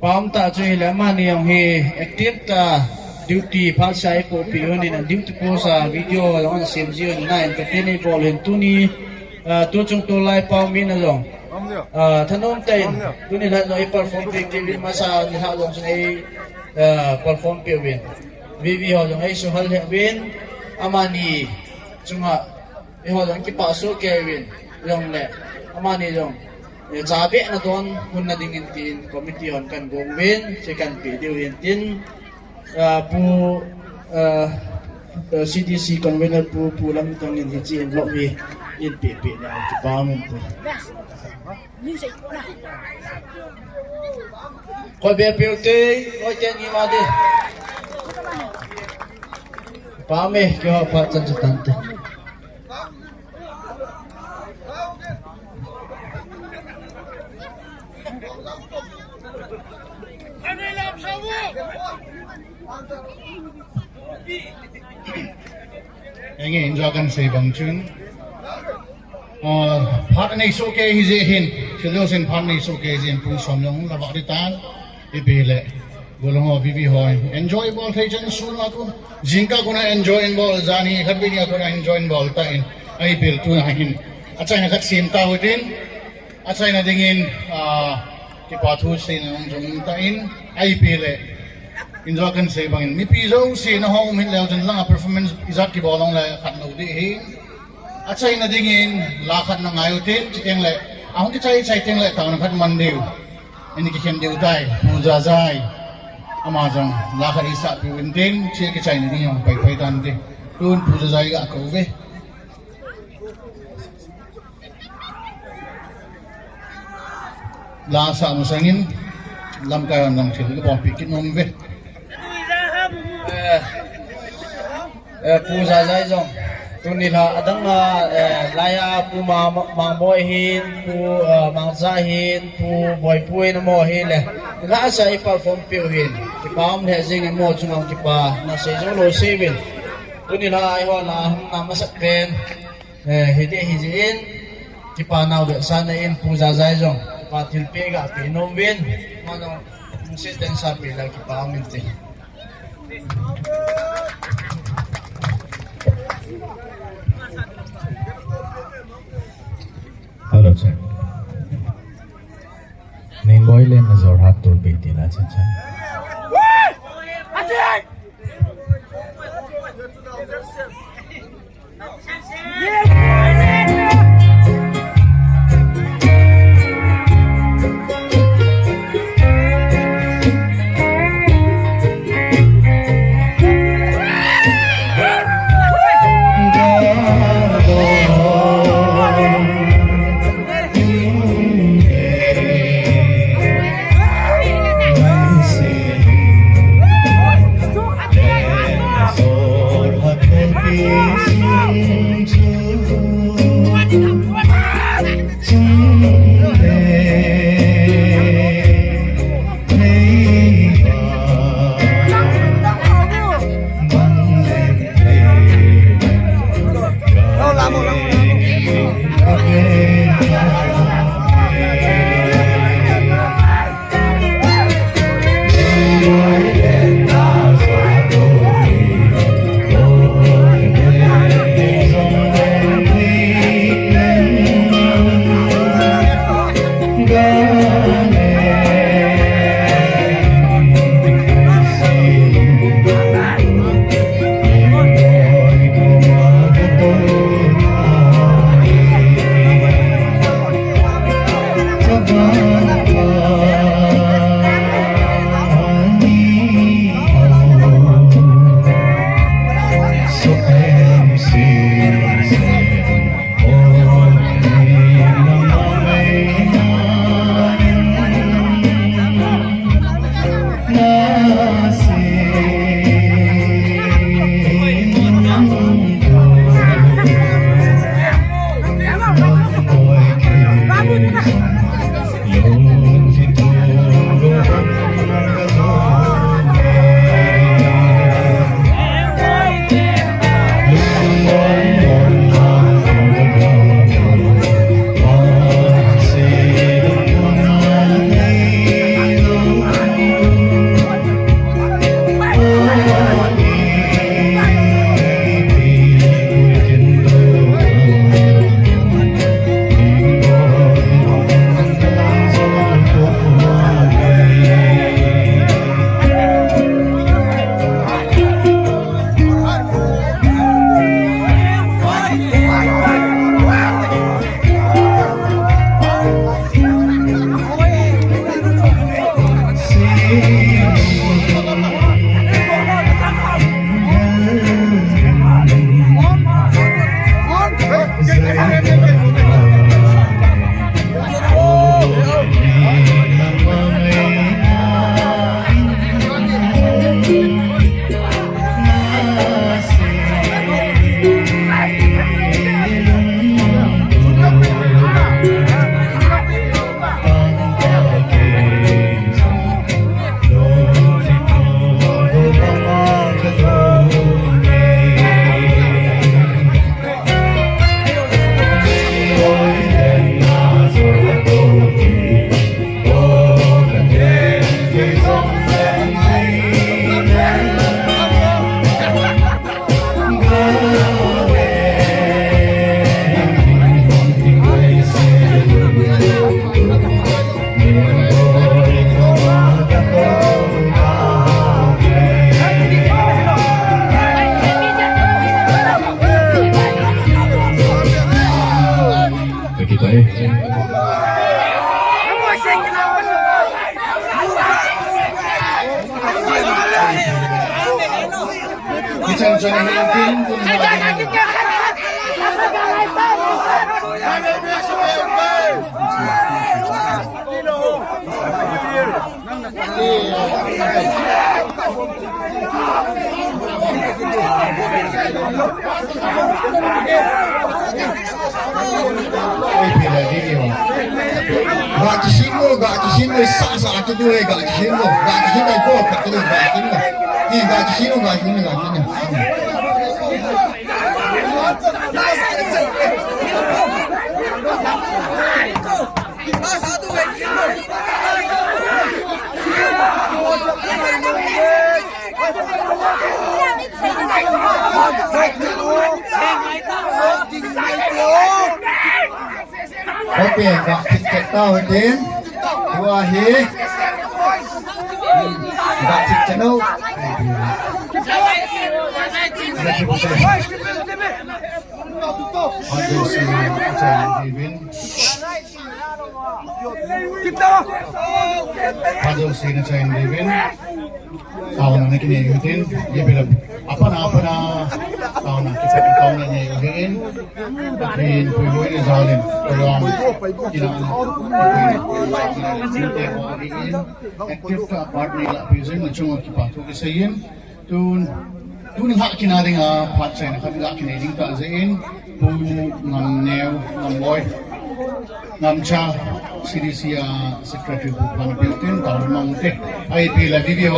Pam ta chu hile amani jong hi active ta duty phat sa ipoh pi hon in a duty post a video jong ana sem ji hon in a entertain ibol hin tuni, ah, tu chung tulai pau mi na jong. Ah, thanom tah in, tuni lha jong i perform peh kit uvin masa ni lha jong chun ei, ah, perform peh uvin. V V ho jong ei suhal lheh uvin, amani chunga eiho jong kipah soh kei uvin, jong le, amani jong, eh, cha beh na don hun na ding in tin committee hon kan gong uvin, che kan pe diu hin tin, ah, pu, ah, eh, C D C convener pu, Pu Lamtang in hiche envelope hi in pe pe le kipah um pu. Koi be pe u te, koi te ni ma de. Pa me, kio pa chan chan tan te. Enge, enjoy kan sei bang chun. Ah, phat nei soh kei hi jeh hin, Philosophy phat nei soh kei jeh hin pung som jong la ba ri tan. Ipi le, golhang ho, V V ho, enjoy bol thei chan sun a kon. Jingkah kon a enjoy in bol, jani khat vei ni a kon a enjoy in bol ta in. Ipi le tuna hin. Achaina khat sem ta u tin. Achaina dingin, ah, kipa thu seina jong jong ta in. Ipi le. Enjoy kan sei bangin. Mipi jouse na hung um hih leu chun langa performance ijat kibol long le khat lou ding hi. Achaina dingin la khat na ngai u tin, chuteng le, ahung kichai chai teng le, taona khat man diu. Ani kikhen diu tai, Pu Jajai. Ama jong, la khat isah peh uvin tin, che kichaina ding jong pai pai tan tin. Tun Pu Jajai ga kou ve. Lasa masangin lamkai hon jong thil ka bompi kit nom ve. Eh, eh, Pu Jajai jong tuni la adang a, eh, laiya Pu Ma-, Mangboi hin, Pu, eh, Mangcha hin, Pu Boipu hin, amaho hi le lasa i perform piu hin kipa um lheh jing, amaho chunga kipa na sei jou lou sei uvin. Tuni la eiho la hung na masat pen, eh, hiti hi jin, kipa nau vetsahna in Pu Jajai jong kipa thilpeh ga pe nom uvin, ama jong lungset tah in sa pe le kipa um inte. Hello, check. Mangboi le na Jorhat tolpi ti la, check, check. Ga kisin mo, ga kisin mo, sa, sa, atu tu, ga kisin mo, ga kisin mo, ga kisin mo, ga kisin mo. Ni ga kisin mo, ga kisin mo, ga kisin mo. Okay, ga thik thak tau hitin. Tua hi. Ga thik thak tau. Phat jouse na chaina diuvin taona na kinei u hitin, ipi lam, apana, apana taona, kipah taona nei u hitin. Pathen puihuai le jal in program kina, active part nei lah pi jing, na chunga kipa thu kisei in. Tun, tuni lha kina dinga phat chaina khat ga kinei ding tah jeh in, Pu Ngamneo, Ngamloi, Ngamcha, C D C a Secretary Pu Phanpiu tin, taona mang u te. Ipi le video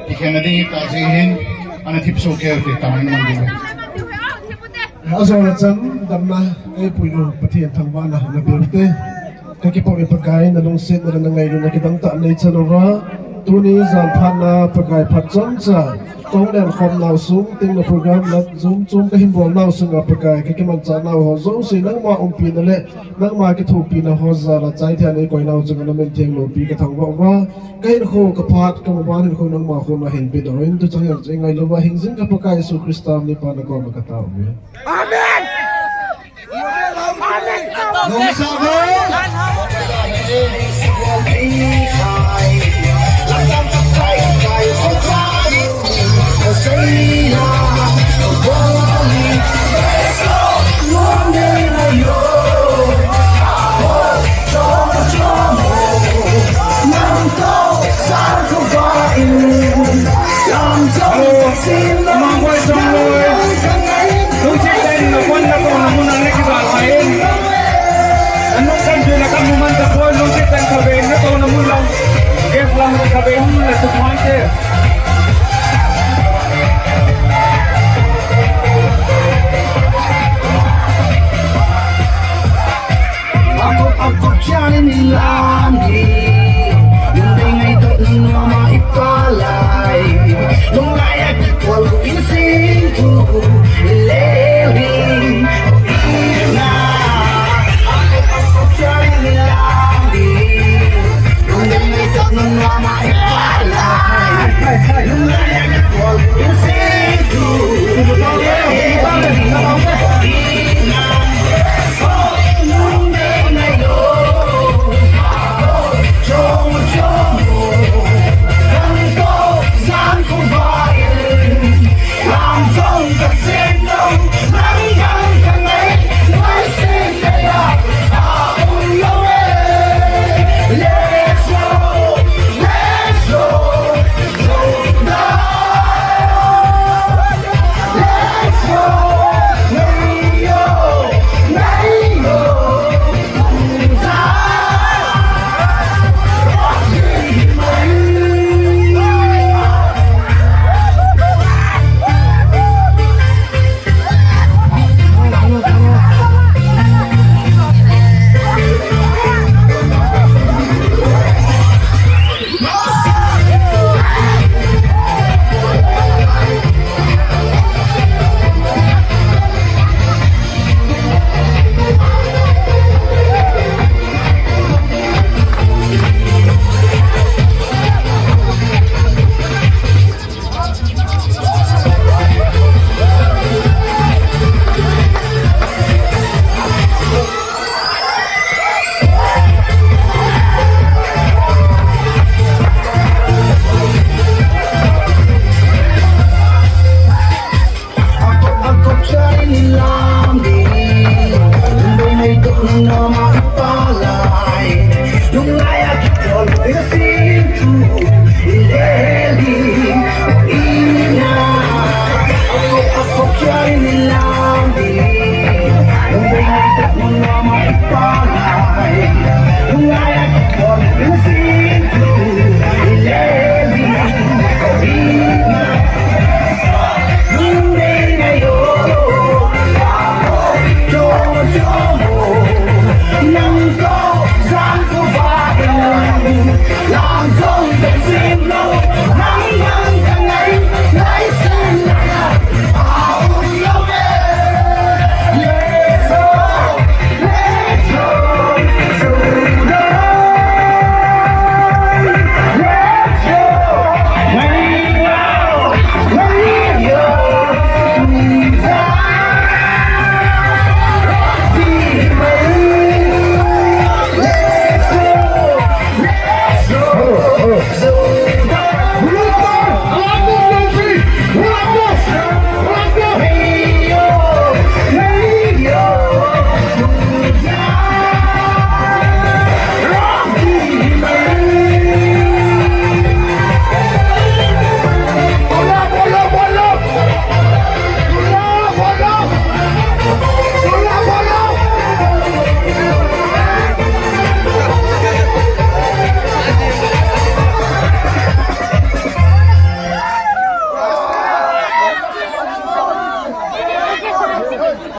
kikhen na ding tah jeh hin, ana thip soh kei u te, taona mang u te. Ajona chan damna eipui u Pathen thangvahna napeh u te. Kakipah e Pakai, nalungsetna le nangailutna kidang tah neichan uva. Tuni jan phatna Pakai phat chomcha kahung lenkhom nau sung, tengna program la jom chom kahin bol nau sunga Pakai, kakimanchah nau ho jouse nangma umpina le nangma kithopina ho jal a chaitheina neikoi nau chunga namin theng loupi kathangvah uva. Kahinkho kaphat, kamaban hinkho nangma koma hinpe doh in, tuchan jong chu eingailu uva hingjing ka Pakai Jesu Christa min a nakoma katao uve. Amen. Hello, Mangkoi Chongloi. Lungset tah in nakon natouna mun a nakibah lai in. Anung kan jui na kamu man tapoi, lungset tah in khatvei natouna mun lang. Guest lam khatvei hung na suphan te. Ako, ako, kiani ni lani. Yung dingay to ni mama ipalay. Yung kaya ko, yung singko.